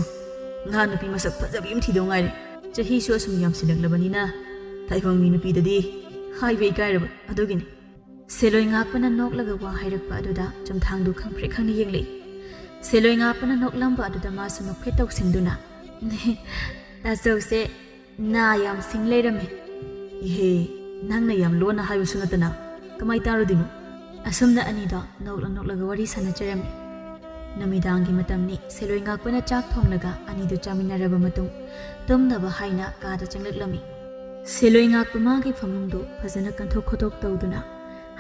ꯉꯥ ꯅꯨꯄꯤ ꯃꯁꯛ ꯐꯖꯕꯤ ꯑꯃ ꯊꯤꯗꯧ ꯉꯥꯏꯔꯦ꯫ ꯆꯍꯤꯁꯨ ꯑꯁꯨꯝ ꯌꯥꯝꯁꯤꯜꯂꯛꯂꯕꯅꯤꯅ ꯇꯥꯏꯕꯪ ꯃꯤ ꯅꯨꯄꯤꯗꯗꯤ ꯍꯥꯏꯕ ꯏꯀꯥꯏꯔꯕ ꯑꯗꯨꯒꯤꯅꯤ꯫" ꯁꯦꯂꯣꯏ ꯉꯥꯛꯄꯅ ꯅꯣꯛꯂꯒ ꯋꯥ ꯍꯥꯏꯔꯛꯄ ꯑꯗꯨꯗ ꯆꯨꯝꯊꯥꯡꯗꯨ ꯈꯪꯄ꯭ꯔꯦꯛ ꯈꯪꯅ ꯌꯦꯡꯂꯛꯏ꯫ ꯁꯦꯂꯣꯏ ꯉꯥꯛꯄꯅ ꯅꯣꯛꯂꯝꯕ ꯑꯗꯨꯗ ꯃꯥꯁꯨ ꯅꯣꯛꯐꯦꯠ ꯇꯧꯁꯤꯟꯗꯨꯅ, "ꯇꯥꯆꯧꯁꯦ ꯅꯥ ꯌꯥꯝ ꯁꯤꯡ ꯂꯩꯔꯝꯃꯦ꯫" "ꯏꯍꯦ, ꯅꯪꯅ ꯌꯥꯝ ꯂꯣꯟꯅ ꯍꯥꯏꯕꯁꯨ ꯅꯠꯇꯅ "ꯀꯃꯥꯏ ꯇꯥꯔꯨꯗꯣꯏꯅꯣ?" ꯑꯁꯨꯝꯅ ꯑꯅꯤꯗꯣ ꯅꯣꯛꯂ ꯅꯣꯛꯂꯒ ꯋꯥꯔꯤ ꯁꯥꯟꯅꯖꯔꯝꯃꯤ꯫ ꯅꯨꯃꯤꯗꯥꯡꯒꯤ ꯃꯇꯝꯅꯤ꯫ ꯁꯦꯂꯣꯏ ꯉꯥꯛꯄꯅ ꯆꯥꯛ ꯊꯣꯡꯂꯒ ꯑꯅꯤꯗꯨ ꯆꯥꯃꯤꯟꯅꯔꯕ ꯃꯇꯨꯡ, ꯇꯨꯝꯅꯕ ꯍꯥꯏꯅ ꯀꯥꯗ ꯆꯪꯂꯛꯂꯝꯃꯤ꯫ ꯁꯦꯂꯣꯏ ꯉꯥꯛꯄ ꯃꯥꯒꯤ ꯐꯃꯨꯡꯗꯨ ꯐꯖꯅ ꯀꯟꯊꯣꯛ ꯈꯣꯠꯇꯣꯛ ꯇꯧꯗꯨꯅ,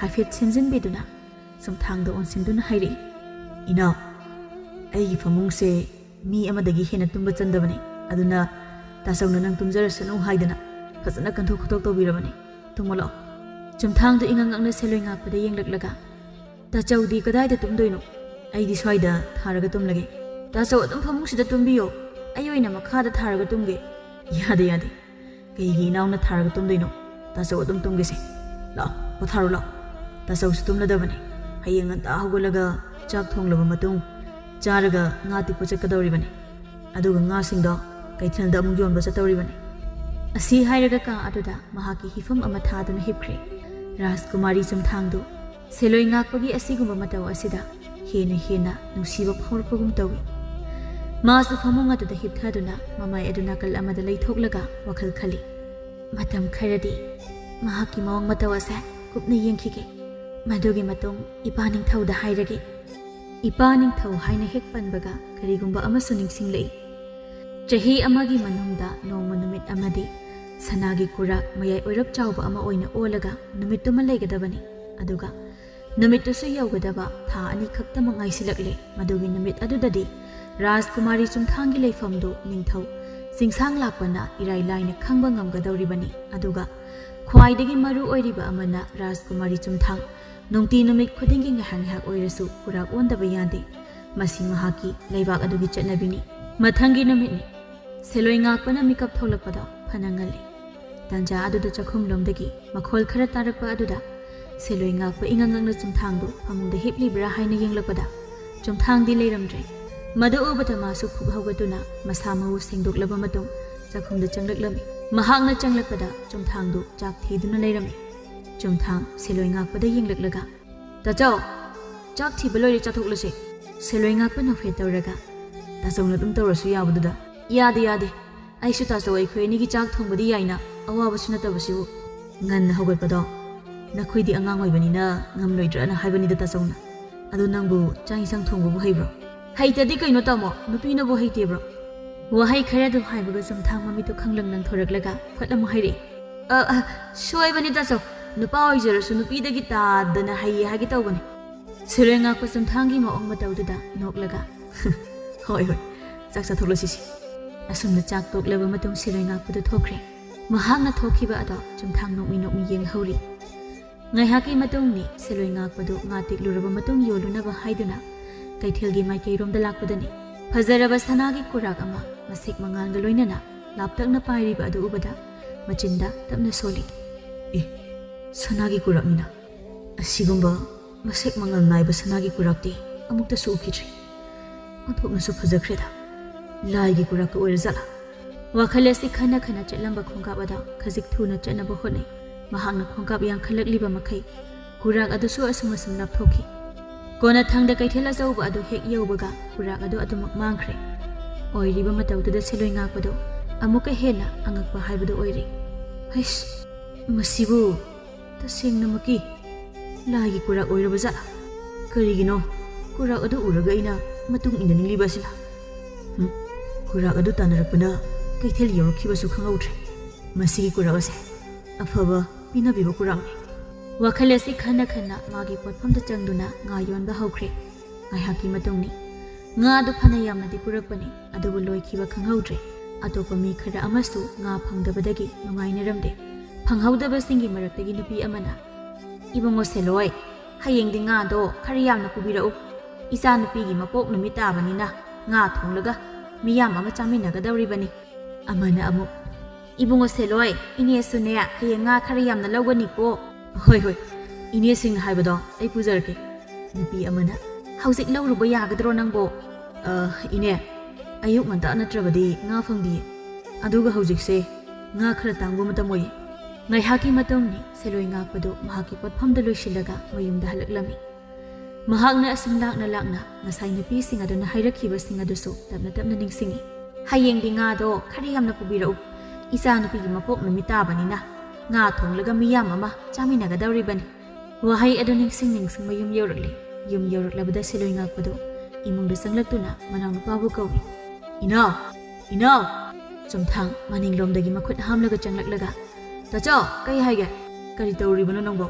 ꯍꯥꯏꯐꯦꯠ ꯁꯦꯝꯖꯤꯟꯕꯤꯗꯨꯅ, ꯆꯨꯝꯊꯥꯡꯗ ꯑꯣꯟꯁꯤꯟꯗꯨꯅ ꯍꯥꯏꯔꯛꯏ, "ꯏꯅꯥꯎ, ꯑꯩꯒꯤ ꯐꯃꯨꯡꯁꯦ ꯃꯤ ꯑꯃꯗꯒꯤ ꯍꯦꯟꯅ ꯇꯨꯝꯕ ꯆꯟꯗꯕꯅꯤ꯫ ꯑꯗꯨꯅ ꯇꯥꯆꯧꯅ ꯅꯪ ꯇꯨꯝꯖꯔꯁꯅꯨ ꯍꯥꯏꯗꯅ ꯐꯖꯅ ꯀꯟꯊꯣꯛ ꯈꯣꯠꯇꯣꯛ ꯇꯧꯕꯤꯔꯕꯅꯤ꯫ ꯇꯨꯝꯃꯣ ꯂꯥꯛꯑꯣ꯫" ꯆꯨꯝꯊꯥꯡꯗꯨ ꯏꯉꯛ ꯉꯛꯅ ꯁꯦꯂꯣꯏ ꯉꯥꯛꯄꯗ ꯌꯦꯡꯂꯛꯂꯒ, "ꯇꯥꯆꯧꯗꯤ ꯀꯗꯥꯏꯗ ꯇꯨꯝꯗꯣꯏꯅꯣ? ꯑꯩꯗꯤ ꯁ꯭ꯋꯥꯏꯗ ꯊꯥꯔꯒ ꯇꯨꯝꯂꯒꯦ꯫ ꯇꯥꯆꯧ ꯑꯗꯨꯝ ꯐꯃꯨꯡꯁꯤꯗ ꯇꯨꯝꯕꯤꯌꯣ, ꯑꯩ ꯑꯣꯏꯅ ꯃꯈꯥꯗ ꯊꯥꯔꯒ ꯇꯨꯝꯒꯦ꯫" "ꯌꯥꯗꯦ, ꯌꯥꯗꯦ꯫ ꯀꯩꯒꯤ ꯏꯅꯥꯎꯅ ꯊꯥꯔꯒ ꯇꯨꯝꯗꯣꯏꯅꯣ? ꯇꯥꯆꯧ ꯑꯗꯨꯝ ꯇꯨꯝꯒꯦꯁꯦ꯫ ꯂꯥꯛꯑꯣ, ꯄꯣꯊꯥꯔꯣ ꯂꯥꯛꯑꯣ꯫ ꯇꯥꯆꯧꯁꯨ ꯇꯨꯝꯂꯗꯕꯅꯤ꯫ ꯍꯌꯦꯡ ꯉꯟꯇꯥ ꯍꯧꯒꯠꯂꯒ ꯆꯥꯛ ꯊꯣꯡꯂꯕ ꯃꯇꯨꯡ ꯆꯥꯔꯒ ꯉꯥ ꯇꯤꯛꯄ ꯆꯠꯀꯗꯧꯔꯤꯕꯅꯤ꯫ ꯑꯗꯨꯒ ꯉꯥꯁꯤꯡꯗꯣ ꯀꯩꯊꯦꯜꯗ ꯑꯃꯨꯛ ꯌꯣꯟꯕ ꯆꯠꯇꯧꯔꯤꯕꯅꯤ꯫" ꯑꯁꯤ ꯍꯥꯏꯔꯒ ꯀꯥ ꯑꯗꯨꯗ ꯃꯍꯥꯛꯀꯤ ꯍꯤꯐꯝ ꯑꯃ ꯊꯥꯗꯨꯅ ꯍꯤꯞꯈ꯭ꯔꯦ꯫ ꯔꯥꯖꯀꯨꯃꯥꯔꯤ ꯆꯨꯝꯊꯥꯡꯗꯨ ꯁꯦꯂꯣꯏ ꯉꯥꯛꯄꯒꯤ ꯑꯁꯤꯒꯨꯝꯕ ꯃꯇꯧ ꯑꯁꯤꯗ ꯍꯦꯟꯅ ꯍꯦꯟꯅ ꯅꯨꯡꯁꯤꯕ ꯐꯥꯎꯔꯛꯄꯒꯨꯝ ꯇꯧꯏ꯫ ꯃꯥꯁꯨ ꯐꯃꯨꯡ ꯑꯗꯨꯗ ꯍꯤꯞꯊꯗꯨꯅ ꯃꯃꯥꯏ ꯑꯗꯨ ꯅꯥꯀꯜ ꯑꯃꯗ ꯂꯩꯊꯣꯛꯂꯒ ꯋꯥꯈꯜ ꯈꯜꯂꯤ꯫ "ꯃꯇꯝ ꯈꯔꯗꯤ ꯃꯍꯥꯛꯀꯤ ꯃꯑꯣꯡ ꯃꯇꯧ ꯑꯁꯦ ꯀꯨꯞꯅ ꯌꯦꯡꯈꯤꯒꯦ꯫ ꯃꯗꯨꯒꯤ ꯃꯇꯨꯡ ꯏꯄꯥ ꯅꯤꯡꯊꯧꯗ ꯍꯥꯏꯔꯒꯦ꯫" ꯏꯄꯥ ꯅꯤꯡꯊꯧ ꯍꯥꯏꯅ ꯍꯦꯛ ꯄꯟꯕꯒ ꯀꯔꯤꯒꯨꯝꯕ ꯑꯃꯁꯨ ꯅꯤꯡꯁꯤꯡꯂꯛꯏ꯫ ꯆꯍꯤ ꯑꯃꯒꯤ ꯃꯅꯨꯡꯗ ꯅꯣꯡꯃ ꯅꯨꯃꯤꯠ ꯑꯃꯗꯤ ꯁꯅꯥꯒꯤ ꯀꯨꯔꯥꯛ ꯃꯌꯥꯏ ꯑꯣꯏꯔꯞ ꯆꯥꯎꯕ ꯑꯃ ꯑꯣꯏꯅ ꯑꯣꯜꯂꯒ ꯅꯨꯃꯤꯠꯇꯨꯃ ꯂꯩꯒꯗꯕꯅꯤ꯫ ꯑꯗꯨꯒ ꯅꯨꯃꯤꯠꯇꯨꯁꯨ ꯌꯧꯒꯗꯕ ꯊꯥ ꯑꯅꯤ ꯈꯛꯇꯃꯛ ꯉꯥꯏꯁꯤꯜꯂꯛꯂꯦ꯫ ꯃꯗꯨꯒꯤ ꯅꯨꯃꯤꯠ ꯑꯗꯨꯗꯗꯤ ꯔꯥꯖꯀꯨꯃꯥꯔꯤ ꯆꯨꯝꯊꯥꯡꯒꯤ ꯂꯩꯐꯝꯗꯨ ꯅꯤꯡꯊꯧ ꯆꯤꯡꯁꯥꯡ ꯂꯥꯛꯄꯅ ꯏꯔꯥꯏ ꯂꯥꯏꯅ ꯈꯪꯕ ꯉꯝꯒꯗꯧꯔꯤꯕꯅꯤ꯫ ꯑꯗꯨꯒ ꯈ꯭ꯋꯥꯏꯗꯒꯤ ꯃꯔꯨ ꯑꯣꯏꯔꯤꯕ ꯑꯃꯅ ꯔꯥꯖꯀꯨꯃꯥꯔꯤ ꯆꯨꯝꯊꯥꯡ ꯅꯨꯡꯇꯤ ꯅꯨꯃꯤꯠ ꯈꯨꯗꯤꯡꯒꯤ ꯉꯥꯏꯍꯥꯛ ꯉꯥꯏꯍꯥꯛ ꯑꯣꯏꯔꯁꯨ ꯀꯨꯔꯥꯛ ꯑꯣꯟꯗꯕ ꯌꯥꯗꯦ꯫ ꯃꯁꯤ ꯃꯍꯥꯛꯀꯤ ꯂꯩꯕꯥꯛ ꯑꯗꯨꯒꯤ ꯆꯠꯅꯕꯤꯅꯤ꯫ ꯃꯊꯪꯒꯤ ꯅꯨꯃꯤꯠꯅꯤ꯫ ꯁꯦꯂꯣꯏ ꯉꯥꯛꯄꯅ ꯃꯤꯀꯞ ꯊꯣꯛꯂꯛꯄꯗꯣ ꯐꯅ ꯉꯜꯂꯤ꯫ ꯇꯟꯖꯥ ꯑꯗꯨꯗ ꯆꯥꯛꯈꯨꯝꯂꯣꯝꯗꯒꯤ ꯃꯈꯣꯜ ꯈꯔ ꯇꯥꯔꯛꯄ ꯑꯗꯨꯗ ꯁꯦꯂꯣꯏ ꯉꯥꯛꯄ ꯏꯉꯛ ꯉꯛꯅ ꯆꯨꯝꯊꯥꯡꯗꯨ ꯐꯃꯨꯡꯗ ꯍꯤꯞꯂꯤꯕ꯭ꯔꯥ ꯍꯥꯏꯅ ꯌꯦꯡꯂꯛꯄꯗ ꯆꯨꯝꯊꯥꯡꯗꯤ ꯂꯩꯔꯝꯗ꯭ꯔꯦ꯫ ꯃꯗꯨ ꯎꯕꯗ ꯃꯥꯁꯨ ꯐꯨꯛ ꯍꯧꯒꯠꯇꯨꯅ ꯃꯁꯥ ꯃꯎ ꯁꯦꯡꯗꯣꯛꯂꯕ ꯃꯇꯨꯡ ꯆꯥꯛꯈꯨꯝꯗ ꯆꯪꯂꯛꯂꯝꯃꯤ꯫ ꯃꯍꯥꯛꯅ ꯆꯪꯂꯛꯄꯗ ꯆꯨꯝꯊꯥꯡꯗꯨ ꯆꯥꯛ ꯊꯤꯗꯨꯅ ꯂꯩꯔꯝꯃꯤ꯫ ꯆꯨꯝꯊꯥꯡ ꯁꯦꯂꯣꯏ ꯉꯥꯛꯄꯗ ꯌꯦꯡꯂꯛꯂꯒ, "ꯇꯥꯆꯧ, ꯆꯥꯛ ꯊꯤꯕ ꯂꯣꯏꯔꯦ, ꯆꯥꯊꯣꯛꯂꯁꯦ꯫" ꯁꯦꯂꯣꯏ ꯉꯥꯛꯄ ꯅꯣꯛꯐꯦꯠ ꯇꯧꯔꯒ, "ꯇꯥꯆꯧꯅ ꯑꯗꯨꯝ ꯇꯧꯔꯁꯨ ꯌꯥꯕꯗꯨꯗ꯫" "ꯌꯥꯗꯦ, ꯌꯥꯗꯦ꯫ ꯑꯩꯁꯨ ꯇꯥꯆꯧ ꯑꯩꯈꯣꯏ ꯑꯅꯤꯒꯤ ꯆꯥꯛ ꯊꯣꯡꯕꯗꯤ ꯌꯥꯏꯅ, ꯑꯋꯥꯕꯁꯨ ꯅꯠꯇꯕꯁꯤꯕꯨ꯫" ꯉꯟꯅ ꯍꯧꯒꯠꯄꯗꯣ "ꯅꯈꯣꯏꯗꯤ ꯑꯉꯥꯡ ꯑꯣꯏꯕꯅꯤꯅ ꯉꯝꯂꯣꯏꯗ꯭ꯔꯥꯅ ꯍꯥꯏꯕꯅꯤꯗ ꯇꯥꯆꯧꯅ꯫ ꯑꯗꯨ ꯅꯪꯕꯨ ꯆꯥꯛ ꯏꯟꯁꯥꯡ ꯊꯣꯡꯕꯕꯨ ꯍꯩꯕ꯭ꯔꯣ?" "ꯍꯩꯇꯗꯤ ꯀꯩꯅꯣ ꯇꯥꯃꯣ, ꯅꯨꯄꯤꯅꯕꯨ ꯍꯩꯇꯦꯕ꯭ꯔꯣ?" ꯋꯥꯍꯩ ꯈꯔꯗꯨ ꯍꯥꯏꯕꯒ ꯆꯨꯝꯊꯥꯡ ꯃꯃꯤꯠꯇꯨ ꯈꯪꯂꯪ ꯂꯪꯊꯣꯔꯛꯂꯒ ꯐꯠ ꯑꯃꯨꯛ ꯍꯥꯏꯔꯛꯏ, "ꯑ, ꯑ, ꯁꯣꯏꯕꯅꯤ ꯇꯥꯆꯧ, ꯅꯨꯄꯥ ꯑꯣꯏꯖꯔꯁꯨ ꯅꯨꯄꯤꯗꯒꯤ ꯇꯥꯗꯅ ꯍꯩꯌꯦ ꯍꯥꯏꯒꯦ ꯇꯧꯕꯅꯤ꯫" ꯁꯤꯔꯣꯏ ꯉꯥꯛꯄ ꯆꯨꯝꯊꯥꯡꯒꯤ ꯃꯑꯣꯡ ꯃꯇꯧꯗꯨꯗ ꯅꯣꯛꯂꯒ, "ꯍꯣꯏ, ꯍꯣꯏ, ꯆꯥꯛ ꯆꯥꯊꯣꯛꯂꯁꯤꯁꯦ꯫" ꯑꯁꯨꯝꯅ ꯆꯥꯛ ꯇꯣꯛꯂꯕ ꯃꯇꯨꯡ ꯁꯤꯔꯣꯏ ꯉꯥꯛꯄꯗꯨ ꯊꯣꯛꯈ꯭ꯔꯦ꯫ ꯃꯍꯥꯛꯅ ꯊꯣꯛꯈꯤꯕ ꯑꯗꯣ ꯆꯨꯝꯊꯥꯡ ꯅꯣꯛꯃꯤ ꯅꯣꯛꯃꯤ ꯌꯦꯡꯍꯧꯔꯤ꯫ ꯉꯥꯏꯍꯥꯛꯀꯤ ꯃꯇꯨꯡꯅꯤ ꯁꯤꯔꯣꯏ ꯉꯥꯛꯄꯗꯨ ꯉꯥ ꯇꯦꯛꯂꯨꯔꯕ ꯃꯇꯨꯡ ꯌꯣꯜꯂꯨꯅꯕ ꯍꯥꯏꯗꯨꯅ ꯀꯩꯊꯦꯜꯒꯤ ꯃꯥꯏꯀꯩꯔꯣꯝꯗ ꯂꯥꯛꯄꯗꯅꯤ꯫ ꯐꯖꯔꯕ ꯁꯅꯥꯒꯤ ꯀꯨꯔꯥꯛ ꯑꯃ ꯃꯁꯦꯛ ꯃꯉꯥꯜꯒ ꯂꯣꯏꯅꯅ ꯂꯥꯞꯇꯛꯅ ꯄꯥꯏꯔꯤꯕ ꯑꯗꯨ ꯎꯕꯗ ꯃꯆꯤꯟꯗ ꯇꯞꯅ ꯁꯣꯜꯂꯤ꯫ "ꯑꯦ, ꯁꯅꯥꯒꯤ ꯀꯨꯔꯥꯛꯅꯤꯅ꯫ ꯑꯁꯤꯒꯨꯝꯕ ꯃꯁꯦꯛ ꯃꯉꯥꯜ ꯅꯥꯏꯕ ꯁꯅꯥꯒꯤ ꯀꯨꯔꯥꯛꯇꯤ ꯑꯃꯨꯛꯇꯁꯨ ꯎꯈꯤꯗ꯭ꯔꯤ꯫ ꯑꯣꯟꯊꯣꯛꯅꯁꯨ ꯐꯖꯈ꯭ꯔꯦꯗ꯫ ꯂꯥꯏꯒꯤ ꯀꯨꯔꯥꯛꯀ ꯑꯣꯏꯔꯖꯥꯠꯂꯥ?" ꯋꯥꯈꯜ ꯑꯁꯤ ꯈꯟꯅ ꯈꯟꯅ ꯆꯠꯂꯝꯕ ꯈꯣꯡꯀꯥꯞ ꯑꯗꯣ ꯈꯖꯤꯛ ꯊꯨꯅ ꯆꯠꯅꯕ ꯍꯣꯠꯅꯩ꯫ ꯃꯍꯥꯛꯅ ꯈꯣꯡꯀꯥꯞ ꯌꯥꯡꯈꯠꯂꯛꯂꯤꯕ ꯃꯈꯩ ꯀꯨꯔꯥꯛ ꯑꯗꯨꯁꯨ ꯑꯁꯨꯝ ꯑꯁꯨꯝ ꯂꯥꯞꯊꯣꯛꯈꯤ꯫ ꯀꯣꯟꯅꯊꯪꯗ ꯀꯩꯊꯦꯜ ꯑꯆꯧꯕ ꯑꯗꯨ ꯍꯦꯛ ꯌꯧꯕꯒ ꯀꯨꯔꯥꯛ ꯑꯗꯨ ꯑꯗꯨꯃꯛ ꯃꯥꯡꯈ꯭ꯔꯦ꯫ ꯑꯣꯏꯔꯤꯕ ꯃꯇꯧꯗꯨꯗ ꯁꯤꯂꯣꯏ ꯉꯥꯛꯄꯗꯨ ꯑꯃꯨꯛꯀ ꯍꯦꯟꯅ ꯑꯉꯛꯄ ꯍꯥꯏꯕꯗꯨ ꯑꯣꯏꯔꯦ꯫ "ꯍꯩꯁ, ꯃꯁꯤꯕꯨ ꯇꯁꯦꯡꯅꯃꯛꯀꯤ ꯂꯥꯏꯒꯤ ꯀꯨꯔꯥꯛ ꯑꯣꯏꯔꯕ ꯖꯥꯠꯂꯥ? ꯀꯔꯤꯒꯤꯅꯣ ꯀꯨꯔꯥꯛ ꯑꯗꯨ ꯎꯔꯒ ꯑꯩꯅ ꯃꯇꯨꯡ ꯏꯟꯅꯅꯤꯡꯂꯤꯕ ꯑꯁꯤꯅ? ꯍꯨꯝ, ꯀꯨꯔꯥꯛ ꯑꯗꯨ ꯇꯥꯟꯅꯔꯛꯄꯅ ꯀꯩꯊꯦꯜ ꯌꯧꯔꯛꯈꯤꯕꯁꯨ ꯈꯪꯍꯧꯗ꯭ꯔꯦ꯫ ꯃꯁꯤꯒꯤ ꯀꯨꯔꯥꯛ ꯑꯁꯦ ꯑꯐꯕ ꯄꯤꯅꯕꯤꯕ ꯀꯨꯔꯥꯛꯅꯤ꯫" ꯋꯥꯈꯜ ꯑꯁꯤ ꯈꯟꯅ ꯈꯟꯅ ꯃꯥꯒꯤ ꯄꯣꯠꯐꯝꯗ ꯆꯪꯗꯨꯅ ꯉꯥ ꯌꯣꯟꯕ ꯍꯧꯈ꯭ꯔꯦ꯫ ꯉꯥꯏꯍꯥꯛꯀꯤ ꯃꯇꯨꯡꯅꯤ꯫ ꯉꯥ ꯑꯗꯨ ꯐꯅ ꯌꯥꯝꯅꯗꯤ ꯄꯨꯔꯛꯄꯅꯤ, ꯑꯗꯨꯕꯨ ꯂꯣꯏꯈꯤꯕ ꯈꯪꯍꯧꯗ꯭ꯔꯦ꯫ ꯑꯇꯣꯞꯄ ꯃꯤ ꯈꯔ ꯑꯃꯁꯨ ꯉꯥ ꯐꯪꯗꯕꯗꯒꯤ ꯅꯨꯡꯉꯥꯏꯅꯔꯝꯗꯦ꯫ ꯐꯪꯍꯧꯗꯕꯁꯤꯡꯒꯤ ꯃꯔꯛꯇꯒꯤ ꯅꯨꯄꯤ ꯑꯃꯅ, "ꯏꯕꯨꯡꯉꯣ ꯁꯦꯂꯣꯏ, ꯍꯌꯦꯡꯗꯤ ꯉꯥꯗꯣ ꯈꯔ ꯌꯥꯝꯅ ꯄꯨꯕꯤꯔꯛꯎ꯫ ꯏꯆꯥꯅꯨꯄꯤꯒꯤ ꯃꯄꯣꯛ ꯅꯨꯃꯤꯠ ꯇꯥꯕꯅꯤꯅ ꯉꯥ ꯊꯣꯡꯂꯒ ꯃꯤꯌꯥꯝ ꯑꯃ ꯆꯥꯃꯤꯟꯅꯒꯗꯧꯔꯤꯕꯅꯤ꯫" ꯑꯃꯅ ꯑꯃꯨꯛ, "ꯏꯕꯨꯡꯉꯣ ꯁꯦꯂꯣꯏ, ꯏꯅꯦꯁꯨꯅꯦ ꯍꯌꯦꯡ ꯉꯥ ꯈꯔ ꯌꯥꯝꯅ ꯂꯧꯒꯅꯤꯀꯣ꯫" "ꯍꯣꯏ, ꯍꯣꯏ, ꯏꯅꯦꯁꯤꯡꯅ ꯍꯥꯏꯕꯗꯣ ꯑꯩ ꯄꯨꯖꯔꯛꯀꯦ꯫" ꯅꯨꯄꯤ ꯑꯃꯅ, "ꯍꯧꯖꯤꯛ ꯂꯧꯔꯨꯕ ꯌꯥꯒꯗ꯭ꯔꯣ ꯅꯪꯕꯣ?" "ꯑ, ꯏꯅꯦ, ꯑꯌꯨꯛ ꯉꯟꯇꯥ ꯅꯠꯇ꯭ꯔꯕꯗꯤ ꯉꯥ ꯐꯪꯗꯤꯌꯦ꯫ ꯑꯗꯨꯒ ꯍꯧꯖꯤꯛꯁꯦ ꯉꯥ ꯈꯔ ꯇꯥꯡꯕ ꯃꯇꯝ ꯑꯣꯏꯌꯦ꯫" ꯉꯥꯏꯍꯥꯛꯀꯤ ꯃꯇꯨꯡꯅꯤ ꯁꯦꯂꯣꯏ ꯉꯥꯛꯄꯗꯨ ꯃꯍꯥꯛꯀꯤ ꯄꯣꯠꯐꯝꯗ ꯂꯣꯏꯁꯤꯜꯂꯒ ꯃꯌꯨꯝꯗ ꯍꯜꯂꯛꯂꯝꯃꯤ꯫ ꯃꯍꯥꯛꯅ ꯑꯁꯨꯝ ꯂꯥꯛꯅ ꯂꯥꯛꯅ ꯉꯁꯥꯏ ꯅꯨꯄꯤꯁꯤꯡ ꯑꯗꯨꯅ ꯍꯥꯏꯔꯛꯈꯤꯕꯁꯤꯡ ꯑꯗꯨꯁꯨ ꯇꯞꯅ ꯇꯞꯅ ꯅꯤꯡꯁꯤꯡꯉꯤ꯫ "ꯍꯌꯦꯡꯗꯤ ꯉꯥꯗꯣ ꯈꯔ ꯌꯥꯝꯅ ꯄꯨꯕꯤꯔꯛꯎ꯫ ꯏꯆꯥ ꯅꯨꯄꯤꯒꯤ ꯃꯄꯣꯛ ꯅꯨꯃꯤꯠ ꯇꯥꯕꯅꯤꯅ ꯉꯥ ꯊꯣꯡꯂꯒ ꯃꯤꯌꯥꯝ ꯑꯃ ꯆꯥꯃꯤꯟꯅꯒꯗꯧꯔꯤꯕꯅꯤ꯫ ꯋꯥꯍꯩ ꯑꯗꯨ ꯅꯤꯡꯁꯤꯡ ꯅꯤꯡꯁꯤꯡ ꯃꯌꯨꯝ ꯌꯧꯔꯛꯂꯦ꯫ ꯌꯨꯝ ꯌꯧꯔꯛꯂꯕꯗ ꯁꯤꯂꯣꯏ ꯉꯥꯛꯄꯗꯨ ꯏꯃꯨꯡꯗ ꯆꯪꯂꯛꯇꯨꯅ ꯃꯅꯥꯎꯅꯨꯄꯥꯕꯨ ꯀꯧꯏ꯫ "ꯏꯅꯥꯎ! ꯏꯅꯥꯎ!" ꯆꯨꯝꯊꯥꯡ ꯃꯅꯤꯡꯂꯣꯝꯗꯒꯤ ꯃꯈꯨꯠ ꯍꯥꯝꯂꯒ ꯆꯪꯂꯛꯂꯒ, "ꯇꯥꯆꯧ, ꯀꯩ ꯍꯥꯏꯒꯦ? ꯀꯔꯤ ꯇꯧꯔꯤꯕꯅꯣ ꯅꯪꯕꯣ?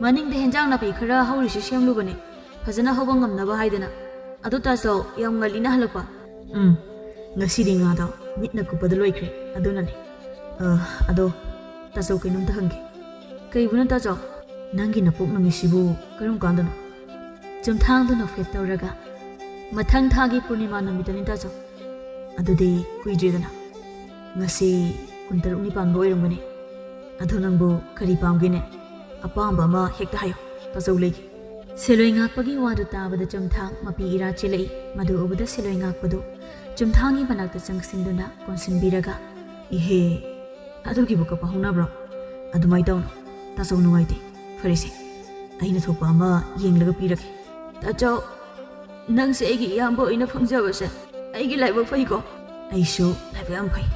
ꯃꯅꯤꯡꯗ ꯍꯦꯟꯖꯥꯡ ꯅꯥꯄꯤ ꯈꯔ ꯍꯧꯔꯤꯁꯤ ꯁꯦꯝꯂꯨꯕꯅꯦ, ꯐꯖꯅ ꯍꯧꯕ ꯉꯝꯅꯕ ꯍꯥꯏꯗꯅ꯫ ꯑꯗꯣ ꯇꯥꯆꯧ, ꯌꯥꯝ ꯉꯜꯂꯤꯅ ꯍꯜꯂꯛꯄ?" "ꯎꯝ, ꯉꯁꯤꯗꯤ ꯉꯥꯗꯣ ꯃꯤꯠꯅ ꯀꯨꯞꯄꯗ ꯂꯣꯏꯈ꯭ꯔꯦ, ꯑꯗꯨꯅꯅꯦ꯫ ꯑ, ꯑꯗꯣ ꯇꯥꯆꯧ, ꯀꯩꯅꯣꯝꯇ ꯍꯪꯒꯦ꯫" "ꯀꯩꯕꯨꯅꯣ ꯇꯥꯆꯧ?" "ꯅꯪꯒꯤ ꯅꯄꯣꯛ ꯅꯨꯃꯤꯠꯁꯤꯕꯨ ꯀꯔꯝ ꯀꯥꯟꯗꯅꯣ?" ꯆꯨꯝꯊꯥꯡꯗꯨ ꯅꯣꯛꯐꯦꯠ ꯇꯧꯔꯒ, "ꯃꯊꯪ ꯊꯥꯒꯤ ꯄꯨꯔꯅꯤꯃꯥ ꯅꯨꯃꯤꯠꯇꯅꯤ ꯇꯥꯆꯧ꯫" "ꯑꯗꯨꯗꯤ ꯀꯨꯏꯗ꯭ꯔꯦꯗꯅ꯫ ꯉꯁꯤ ꯀꯨꯟꯇꯔꯨꯛꯅꯤ ꯄꯥꯟꯕ ꯑꯣꯏꯔꯝꯒꯅꯤ꯫ ꯑꯗꯣ ꯅꯪꯕꯨ ꯀꯔꯤ ꯄꯥꯝꯒꯦꯅꯦ? ꯑꯄꯥꯝꯕ ꯑꯃ ꯍꯦꯛꯇ ꯍꯥꯏꯌꯨ, ꯇꯥꯆꯧ ꯂꯩꯒꯦ꯫" ꯁꯤꯂꯣꯏ ꯉꯥꯛꯄꯒꯤ ꯋꯥꯗꯨ ꯇꯥꯕꯗ ꯆꯨꯝꯊꯥꯡ ꯃꯄꯤ ꯏꯔꯥ ꯆꯦꯜꯂꯛꯏ꯫ ꯃꯗꯨ ꯎꯕꯗ ꯁꯤꯂꯣꯏ ꯉꯥꯛꯄꯗꯨ ꯆꯨꯝꯊꯥꯡꯒꯤ ꯃꯅꯥꯛꯇ ꯆꯪꯁꯤꯟꯗꯨꯅ ꯀꯣꯟꯁꯤꯟꯕꯤꯔꯒ, "ꯏꯍꯦ, ꯑꯗꯨꯒꯤꯕꯨ ꯀꯄꯥ ꯍꯧꯅꯕ꯭ꯔꯣ? ꯑꯗꯨꯃꯥꯏ ꯇꯧꯅꯨ, ꯇꯥꯆꯧ ꯅꯨꯡꯉꯥꯏꯇꯦ꯫ ꯐꯔꯦꯁꯦ, ꯑꯩꯅ ꯊꯣꯛꯄ ꯑꯃ ꯌꯦꯡꯂꯒ ꯄꯤꯔꯒꯦ꯫" "ꯇꯥꯆꯧ, ꯅꯪꯁꯦ ꯑꯩꯒꯤ ꯏꯌꯥꯝꯕ ꯑꯣꯏꯅ ꯐꯪꯖꯕꯁꯦ ꯑꯩꯒꯤ ꯂꯥꯏꯕꯛ ꯐꯩꯀꯣ꯫" "ꯑꯩꯁꯨ ꯂꯥꯏꯕꯛ ꯌꯥꯝ ꯐꯩ,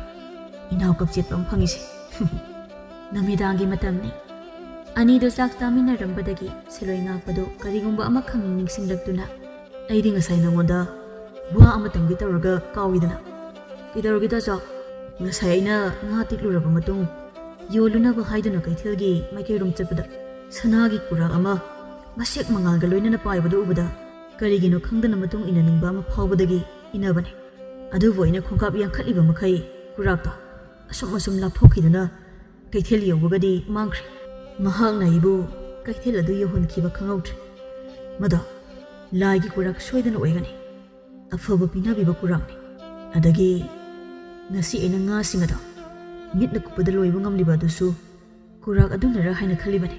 ꯏꯅꯥꯎ ꯀꯞꯆꯦꯠꯄ ꯑꯃ ꯐꯪꯉꯤꯁꯦ꯫" ꯅꯨꯃꯤꯗꯥꯡꯒꯤ ꯃꯇꯝꯅꯤ꯫ ꯑꯅꯤꯗꯨ ꯆꯥꯛ ꯆꯥꯃꯤꯟꯅꯔꯝꯕꯗꯒꯤ ꯁꯤꯂꯣꯏ ꯉꯥꯛꯄꯗꯨ ꯀꯔꯤꯒꯨꯝꯕ ꯑꯃ ꯈꯪꯅꯤꯡ ꯅꯤꯡꯁꯤꯡꯂꯛꯇꯨꯅ, "ꯑꯩꯗꯤ ꯉꯁꯥꯏ ꯅꯉꯣꯟꯗ ꯋꯥ ꯑꯃ ꯇꯝꯒꯦ ꯇꯧꯔꯒ ꯀꯥꯎꯏꯗꯅ꯫" "ꯀꯩꯗꯧꯔꯒꯦ ꯇꯥꯆꯧ?" "ꯉꯁꯥꯏ ꯑꯩꯅ ꯉꯥ ꯇꯤꯛꯂꯨꯔꯕ ꯃꯇꯨꯡ, ꯌꯣꯜꯂꯨꯅꯕ ꯍꯥꯏꯗꯨꯅ ꯀꯩꯊꯦꯜꯒꯤ ꯃꯥꯏꯀꯩꯔꯣꯝ ꯆꯠꯄꯗ ꯁꯅꯥꯒꯤ ꯀꯨꯔꯥꯛ ꯑꯃ ꯃꯁꯦꯛ ꯃꯉꯥꯜꯒ ꯂꯣꯏꯅꯅ ꯄꯥꯏꯕꯗꯨ ꯎꯕꯗ ꯀꯔꯤꯒꯤꯅꯣ ꯈꯪꯗꯅ ꯃꯇꯨꯡ ꯏꯟꯅꯅꯤꯡꯕ ꯑꯃ ꯐꯥꯎꯕꯗꯒꯤ ꯏꯟꯅꯕꯅꯤ꯫ ꯑꯗꯨꯕꯨ ꯑꯩꯅ ꯈꯣꯡꯀꯥꯞ ꯌꯥꯡꯈꯠꯂꯤꯕ ꯃꯈꯩ ꯀꯨꯔꯥꯛꯇꯣ ꯑꯁꯨꯝ ꯑꯁꯨꯝ ꯂꯥꯞꯊꯣꯛꯈꯤꯗꯨꯅ ꯀꯩꯊꯦꯜ ꯌꯧꯕꯒꯗꯤ ꯃꯥꯡꯈ꯭ꯔꯦ꯫ ꯃꯍꯥꯛꯅ ꯑꯩꯕꯨ ꯀꯩꯊꯦꯜ ꯑꯗꯨ ꯌꯧꯍꯟꯈꯤꯕ ꯈꯪꯍꯧꯗ꯭ꯔꯦ꯫ ꯃꯗꯣ ꯂꯥꯏꯒꯤ ꯀꯨꯔꯥꯛ ꯁꯣꯏꯗꯅ ꯑꯣꯏꯒꯅꯤ꯫ ꯑꯐꯕ ꯄꯤꯅꯕꯤꯕ ꯀꯨꯔꯥꯛꯅꯤ꯫ ꯑꯗꯒꯤ ꯉꯁꯤ ꯑꯩꯅ ꯉꯥꯁꯤꯡ ꯑꯗꯣ ꯃꯤꯠꯅ ꯀꯨꯞꯄꯗ ꯂꯣꯏꯕ ꯉꯝꯂꯤꯕ ꯑꯗꯨꯁꯨ ꯀꯨꯔꯥꯛ ꯑꯗꯨꯅꯔ ꯍꯥꯏꯅ ꯈꯜꯂꯤꯕꯅꯤ꯫"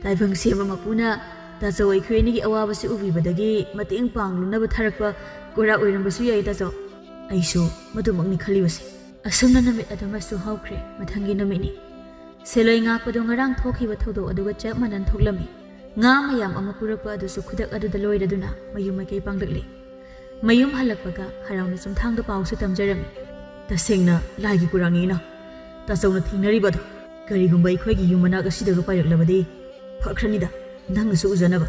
"ꯇꯥꯏꯕꯪ ꯁꯦꯝꯕ ꯃꯄꯨꯅ ꯇꯥꯆꯧ ꯑꯩꯈꯣꯏ ꯑꯅꯤꯒꯤ ꯑꯋꯥꯕꯁꯤ ꯎꯕꯤꯕꯗꯒꯤ ꯃꯇꯦꯡ ꯄꯥꯡꯂꯨꯅꯕ ꯊꯥꯔꯛꯄ ꯀꯨꯔꯥꯛ ꯑꯣꯏꯔꯝꯕꯁꯨ ꯌꯥꯏ ꯇꯥꯆꯧ꯫ ꯑꯩꯁꯨ ꯃꯗꯨꯃꯛꯅꯤ ꯈꯜꯂꯤꯕꯁꯦ꯫" ꯑꯁꯨꯝꯅ ꯅꯨꯃꯤꯠ ꯑꯗꯨꯃꯁꯨ ꯍꯧꯈ꯭ꯔꯦ꯫ ꯃꯊꯪꯒꯤ ꯅꯨꯃꯤꯠꯅꯤ꯫ ꯁꯤꯂꯣꯏ ꯉꯥꯛꯄꯗꯨ ꯉꯔꯥꯡ ꯊꯣꯛꯈꯤꯕ ꯊꯧꯗꯣꯛ ꯑꯗꯨꯒ ꯆꯞ ꯃꯥꯟꯅꯅ ꯊꯣꯛꯂꯝꯃꯤ꯫ ꯉꯥ ꯃꯌꯥꯝ ꯑꯃ ꯄꯨꯔꯛꯄ ꯑꯗꯨꯁꯨ ꯈꯨꯗꯛ ꯑꯗꯨꯗ ꯂꯣꯏꯔꯗꯨꯅ ꯃꯌꯨꯝ ꯃꯥꯏꯀꯩ ꯄꯥꯡꯂꯛꯂꯤ꯫ ꯃꯌꯨꯝ ꯍꯜꯂꯛꯄꯒ ꯍꯔꯥꯎꯅ ꯆꯨꯝꯊꯥꯡꯗ ꯄꯥꯎꯁꯨ ꯇꯝꯖꯔꯝꯃꯤ꯫ "ꯇꯁꯦꯡꯅ ꯂꯥꯏꯒꯤ ꯀꯨꯔꯥꯛꯅꯤꯅ꯫ ꯇꯥꯆꯧꯅ ꯊꯦꯡꯅꯔꯤꯕ ꯑꯗꯣ ꯀꯔꯤꯒꯨꯝꯕ ꯑꯩꯈꯣꯏꯒꯤ ꯌꯨꯝ ꯃꯅꯥꯛ ꯑꯁꯤꯗꯒ ꯄꯥꯏꯔꯛꯂꯕꯗꯤ ꯐꯈ꯭ꯔꯅꯤꯗ, ꯅꯪꯅꯁꯨ ꯎꯖꯅꯕ꯫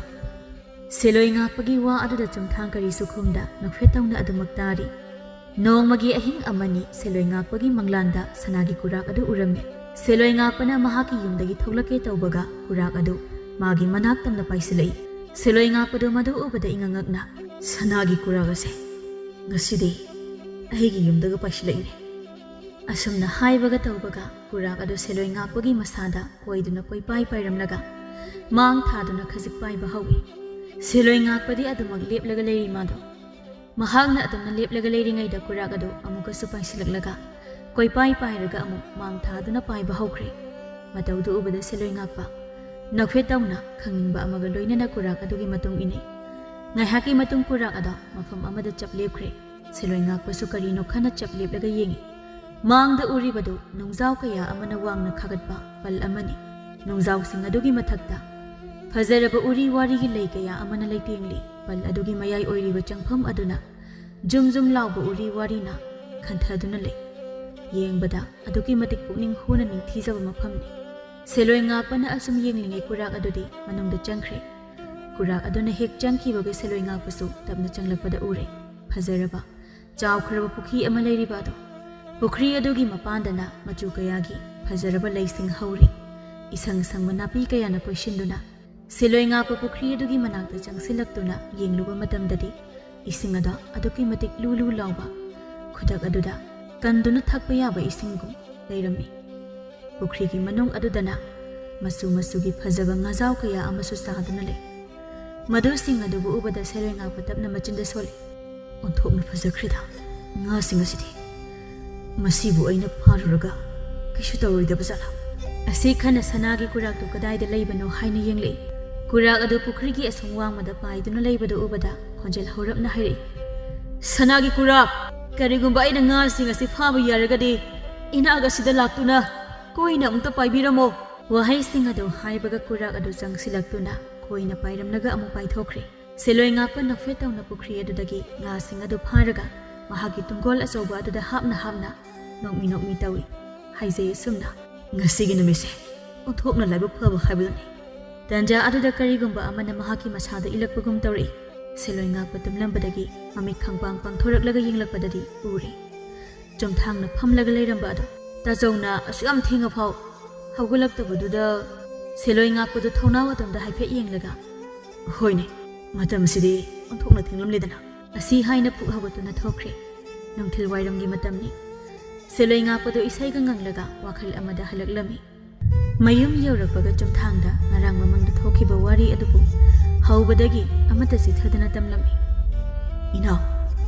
ꯁꯦꯂꯣꯏ ꯉꯥꯛꯄꯒꯤ ꯋꯥ ꯑꯗꯨꯗ ꯆꯨꯝꯊꯥꯡ ꯀꯔꯤꯁꯨ ꯈꯨꯝꯗ ꯅꯣꯛꯐꯦꯠ ꯇꯧꯅ ꯑꯗꯨꯃꯛ ꯇꯥꯔꯤ꯫ ꯅꯣꯡꯃꯒꯤ ꯑꯍꯤꯡ ꯑꯃꯅꯤ ꯁꯦꯂꯣꯏ ꯉꯥꯛꯄꯒꯤ ꯃꯪꯂꯥꯟꯗ ꯁꯅꯥꯒꯤ ꯀꯨꯔꯥꯛ ꯑꯗꯨ ꯎꯔꯝꯃꯤ꯫ ꯁꯦꯂꯣꯏ ꯉꯥꯛꯄꯅ ꯃꯍꯥꯛꯀꯤ ꯌꯨꯝꯗꯒꯤ ꯊꯣꯛꯂꯛꯀꯦ ꯇꯧꯕꯒ ꯀꯨꯔꯥꯛ ꯑꯗꯨ ꯃꯥꯒꯤ ꯃꯅꯥꯛ ꯇꯝꯅ ꯄꯥꯏꯁꯤꯜꯂꯛꯏ꯫ ꯁꯦꯂꯣꯏ ꯉꯥꯛꯄꯗꯨ ꯃꯗꯨ ꯎꯕꯗ ꯏꯉꯛ ꯉꯛꯅ, "ꯁꯅꯥꯒꯤ ꯀꯨꯔꯥꯛ ꯑꯁꯦ ꯉꯁꯤꯗꯤ ꯑꯩꯒꯤ ꯌꯨꯝꯗꯒ ꯄꯥꯏꯁꯤꯜꯂꯛꯏꯅꯦ"꯫ ꯑꯁꯨꯝꯅ ꯍꯥꯏꯕꯒ ꯇꯧꯕꯒ ꯀꯨꯔꯥꯛ ꯑꯗꯨ ꯁꯦꯂꯣꯏ ꯉꯥꯛꯄꯒꯤ ꯃꯁꯥꯗ ꯀꯣꯏꯗꯨꯅ ꯀꯣꯏꯄꯥꯏ ꯄꯥꯏꯔꯝꯂꯒ ꯃꯥꯡ ꯊꯥꯗꯨꯅ ꯈꯖꯤꯛ ꯄꯥꯏꯕ ꯍꯧꯏ꯫ ꯁꯦꯂꯣꯏ ꯉꯥꯛꯄꯗꯤ ꯑꯗꯨꯃꯛ ꯂꯦꯞꯂꯒ ꯂꯩꯔꯤ ꯃꯥꯗꯣ꯫ ꯃꯍꯥꯛꯅ ꯑꯗꯨꯝꯅ ꯂꯦꯞꯂꯒ ꯂꯩꯔꯤꯉꯩꯗ ꯀꯨꯔꯥꯛ ꯑꯗꯨ ꯑꯃꯨꯛꯀꯁꯨ ꯄꯥꯏꯁꯤꯜꯂꯛꯂꯒ ꯀꯣꯏꯄꯥꯏ ꯄꯥꯏꯔꯒ ꯑꯃꯨꯛ ꯃꯥꯡ ꯊꯥꯗꯨꯅ ꯄꯥꯏꯕ ꯍꯧꯈ꯭ꯔꯦ꯫ ꯃꯇꯧꯗꯨ ꯎꯕꯗ ꯁꯦꯂꯣꯏ ꯉꯥꯛꯄ ꯅꯣꯛꯐꯦꯠ ꯇꯧꯅ ꯈꯪꯅꯤꯡꯕ ꯑꯃꯒ ꯂꯣꯏꯅꯅ ꯀꯨꯔꯥꯛ ꯑꯗꯨꯒꯤ ꯃꯇꯨꯡ ꯏꯟꯅꯩ꯫ ꯉꯥꯏꯍꯥꯛꯀꯤ ꯃꯇꯨꯡ ꯀꯨꯔꯥꯛ ꯑꯗꯣ ꯃꯐꯝ ꯑꯃꯗ ꯆꯞ ꯂꯦꯞꯈ꯭ꯔꯦ꯫ ꯁꯦꯂꯣꯏ ꯉꯥꯛꯄꯁꯨ ꯀꯔꯤꯅꯣ ꯈꯟꯅ ꯆꯞ ꯂꯦꯞꯂꯒ ꯌꯦꯡꯏ꯫ ꯃꯥꯡꯗ ꯎꯔꯤꯕꯗꯨ ꯅꯨꯡꯖꯥꯎ ꯀꯌꯥ ꯑꯃꯅ ꯋꯥꯡꯅ ꯈꯥꯒꯠꯄ ꯄꯜ ꯑꯃꯅꯤ꯫ ꯅꯨꯡꯖꯥꯎꯁꯤꯡ ꯑꯗꯨꯒꯤ ꯃꯊꯛꯇ ꯐꯖꯔꯕ ꯎꯔꯤ ꯋꯥꯔꯤꯒꯤ ꯂꯩ ꯀꯌꯥ ꯑꯃꯅ ꯂꯩꯇꯦꯡꯂꯤ꯫ ꯄꯜ ꯑꯗꯨꯒꯤ ꯃꯌꯥꯏ ꯑꯣꯏꯔꯤꯕ ꯆꯪꯐꯝ ꯑꯗꯨꯅ ꯖꯨꯝ ꯖꯨꯝ ꯂꯥꯎꯕ ꯎꯔꯤ ꯋꯥꯔꯤꯅ ꯈꯟꯊꯗꯨꯅ ꯂꯩ꯫ ꯌꯦꯡꯕꯗ ꯑꯗꯨꯛꯀꯤ ꯃꯇꯤꯛ ꯄꯨꯛꯅꯤꯡ ꯍꯨꯅ ꯅꯤꯡꯊꯤꯖꯕ ꯃꯐꯝꯅꯤ꯫ ꯁꯦꯂꯣꯏ ꯉꯥꯛꯄꯅ ꯑꯁꯨꯝ ꯌꯦꯡꯂꯤꯉꯩ ꯀꯨꯔꯥꯛ ꯑꯗꯨꯗꯤ ꯃꯅꯨꯡꯗ ꯆꯪꯈ꯭ꯔꯦ꯫ ꯀꯨꯔꯥꯛ ꯑꯗꯨꯅ ꯍꯦꯛ ꯆꯪꯈꯤꯕꯒ ꯁꯦꯂꯣꯏ ꯉꯥꯛꯄꯁꯨ ꯇꯞꯅ ꯆꯪꯂꯛꯄꯗ ꯎꯔꯦ꯫ ꯐꯖꯔꯕ, ꯆꯥꯎꯈ꯭ꯔꯕ ꯄꯨꯈ꯭ꯔꯤ ꯑꯃ ꯂꯩꯔꯤꯕ ꯑꯗꯣ꯫ ꯄꯨꯈ꯭ꯔꯤ ꯑꯗꯨꯒꯤ ꯃꯄꯥꯟꯗꯅ ꯃꯆꯨ ꯀꯌꯥꯒꯤ ꯐꯖꯔꯕ ꯂꯩꯁꯤꯡ ꯍꯧꯔꯤ꯫ ꯏꯁꯪ ꯁꯪꯕ ꯅꯥꯄꯤ ꯀꯌꯥꯅ ꯀꯣꯏꯁꯤꯟꯗꯨꯅ ꯁꯦꯂꯣꯏ ꯉꯥꯛꯄ ꯄꯨꯈ꯭ꯔꯤ ꯑꯗꯨꯒꯤ ꯃꯅꯥꯛꯇ ꯆꯪꯁꯤꯜꯂꯛꯇꯨꯅ ꯌꯦꯡꯂꯨꯕ ꯃꯇꯝꯗꯗꯤ ꯏꯁꯤꯡ ꯑꯗꯣ ꯑꯗꯨꯛꯀꯤ ꯃꯇꯤꯛ ꯂꯨ ꯂꯨ ꯂꯥꯎꯕ, ꯈꯨꯗꯛ ꯑꯗꯨꯗ ꯀꯟꯗꯨꯅ ꯊꯛꯄ ꯌꯥꯕ ꯏꯁꯤꯡꯒꯨꯝ ꯂꯩꯔꯝꯃꯤ꯫ ꯄꯨꯈ꯭ꯔꯤꯒꯤ ꯃꯅꯨꯡ ꯑꯗꯨꯗꯅ ꯃꯆꯨ ꯃꯆꯨꯒꯤ ꯐꯖꯕ ꯉꯥꯖꯥꯎ ꯀꯌꯥ ꯑꯃꯁꯨ ꯆꯥꯗꯨꯅ ꯂꯩ꯫ ꯃꯗꯨꯁꯤꯡ ꯑꯗꯨꯕꯨ ꯎꯕꯗ ꯁꯦꯂꯣꯏ ꯉꯥꯛꯄ ꯇꯞꯅ ꯃꯆꯤꯟꯗ ꯁꯣꯜꯂꯤ꯫ "ꯑꯣꯟꯊꯣꯛꯅ ꯐꯖꯈ꯭ꯔꯦꯗ ꯉꯥꯁꯤꯡ ꯑꯁꯤꯗꯤ꯫ ꯃꯁꯤꯕꯨ ꯑꯩꯅ ꯐꯥꯔꯨꯔꯒ ꯀꯩꯁꯨ ꯇꯧꯔꯣꯏꯗꯕ ꯖꯥꯠꯂꯥ?" ꯑꯁꯤ ꯈꯟꯅ ꯁꯅꯥꯒꯤ ꯀꯨꯔꯥꯛꯇꯨ ꯀꯗꯥꯏꯗ ꯂꯩꯕꯅꯣ ꯍꯥꯏꯅ ꯌꯦꯡꯂꯛꯏ꯫ ꯀꯨꯔꯥꯛ ꯑꯗꯨ ꯄꯨꯈ꯭ꯔꯤꯒꯤ ꯑꯁꯣꯝ ꯋꯥꯡꯃꯗ ꯄꯥꯏꯗꯨꯅ ꯂꯩꯕꯗꯨ ꯎꯕꯗ ꯈꯣꯟꯖꯦꯜ ꯍꯧꯔꯞꯅ ꯍꯥꯏꯔꯛꯏ, "ꯁꯅꯥꯒꯤ ꯀꯨꯔꯥꯛ, ꯀꯔꯤꯒꯨꯝꯕ ꯑꯩꯅ ꯉꯥꯁꯤꯡ ꯑꯁꯤ ꯐꯥꯕ ꯌꯥꯔꯒꯗꯤ ꯏꯅꯥꯛ ꯑꯁꯤꯗ ꯂꯥꯛꯇꯨꯅ ꯀꯣꯏꯅ ꯑꯃꯨꯛꯇ ꯄꯥꯏꯕꯤꯔꯝꯃꯣ"꯫ ꯋꯥꯍꯩꯁꯤꯡ ꯑꯗꯨ ꯍꯥꯏꯕꯒ ꯀꯨꯔꯥꯛ ꯑꯗꯨ ꯆꯪꯁꯤꯜꯂꯛꯇꯨꯅ ꯀꯣꯏꯅ ꯄꯥꯏꯔꯝꯂꯒ ꯑꯃꯨꯛ ꯄꯥꯏꯊꯣꯛꯈ꯭ꯔꯦ꯫ ꯁꯦꯂꯣꯏ ꯉꯥꯛꯄ ꯅꯣꯛꯐꯦꯠ ꯇꯧꯅ ꯄꯨꯈ꯭ꯔꯤ ꯑꯗꯨꯗꯒꯤ ꯉꯥꯁꯤꯡ ꯑꯗꯨ ꯐꯥꯔꯒ ꯃꯍꯥꯛꯀꯤ ꯇꯨꯡꯒꯣꯜ ꯑꯆꯧꯕ ꯑꯗꯨꯗ ꯍꯥꯞꯅ ꯍꯥꯞꯅ ꯅꯣꯛꯃꯤ ꯅꯣꯛꯃꯤ ꯇꯧꯏ꯫ ꯍꯥꯏꯖꯩ ꯑꯁꯨꯝꯅ꯫ ꯉꯁꯤꯒꯤ ꯅꯨꯃꯤꯠꯁꯦ ꯑꯣꯟꯊꯣꯛꯅ ꯂꯥꯏꯕꯛ ꯐꯕ ꯍꯥꯏꯕꯗꯨꯅꯤ꯫ ꯇꯟꯖꯥ ꯑꯗꯨꯗ ꯀꯔꯤꯒꯨꯝꯕ ꯑꯃꯅ ꯃꯍꯥꯛꯀꯤ ꯃꯁꯥꯗ ꯏꯜꯂꯛꯄꯒꯨꯝ ꯇꯧꯔꯛꯏ꯫ ꯁꯦꯂꯣꯏ ꯉꯥꯛꯄ ꯇꯨꯝꯂꯝꯕꯗꯒꯤ ꯃꯃꯤꯠ ꯈꯪꯄꯥꯡ ꯄꯥꯡꯊꯣꯔꯛꯂꯒ ꯌꯦꯡꯂꯛꯄꯗꯗꯤ ꯎꯔꯦ꯫ ꯆꯨꯝꯊꯥꯡꯅ ꯐꯝꯂꯒ ꯂꯩꯔꯝꯕ ꯑꯗꯣ ꯇꯥꯖꯧꯅ ꯑꯁꯨꯛ ꯌꯥꯝ ꯊꯦꯡꯉꯐꯥꯎ ꯍꯧꯒꯠꯂꯛꯇꯕꯗꯨꯗ ꯁꯦꯂꯣꯏ ꯉꯥꯛꯄꯗꯨ ꯊꯣꯡꯅꯥꯎ ꯑꯗꯣꯝꯗ ꯍꯥꯏꯐꯦꯠ ꯌꯦꯡꯂꯒ, "ꯍꯣꯏꯅꯦ, ꯃꯇꯝꯁꯤꯗꯤ ꯑꯣꯟꯊꯣꯛꯅ ꯊꯦꯡꯂꯝꯂꯦꯗꯅ" ꯑꯁꯤ ꯍꯥꯏꯅ ꯄꯨꯛ ꯍꯧꯒꯠꯇꯨꯅ ꯊꯣꯛꯈ꯭ꯔꯦ꯫ ꯅꯨꯡꯊꯤꯜ ꯋꯥꯏꯔꯝꯒꯤ ꯃꯇꯝꯅꯤ꯫ ꯁꯦꯂꯣꯏ ꯉꯥꯛꯄꯗꯨ ꯏꯁꯩꯒ ꯉꯪꯂꯒ ꯋꯥꯈꯜ ꯑꯃꯗ ꯍꯜꯂꯛꯂꯝꯃꯤ꯫ ꯃꯌꯨꯝ ꯌꯧꯔꯛꯄꯒ ꯆꯨꯝꯊꯥꯡꯗ ꯉꯔꯥꯡ ꯃꯃꯥꯡꯗ ꯊꯣꯛꯈꯤꯕ ꯋꯥꯔꯤ ꯑꯗꯨꯕꯨ ꯍꯧꯕꯗꯒꯤ ꯑꯃꯠꯇ ꯆꯤꯊꯗꯅ ꯇꯝꯂꯝꯃꯤ꯫ "ꯏꯅꯥꯎ,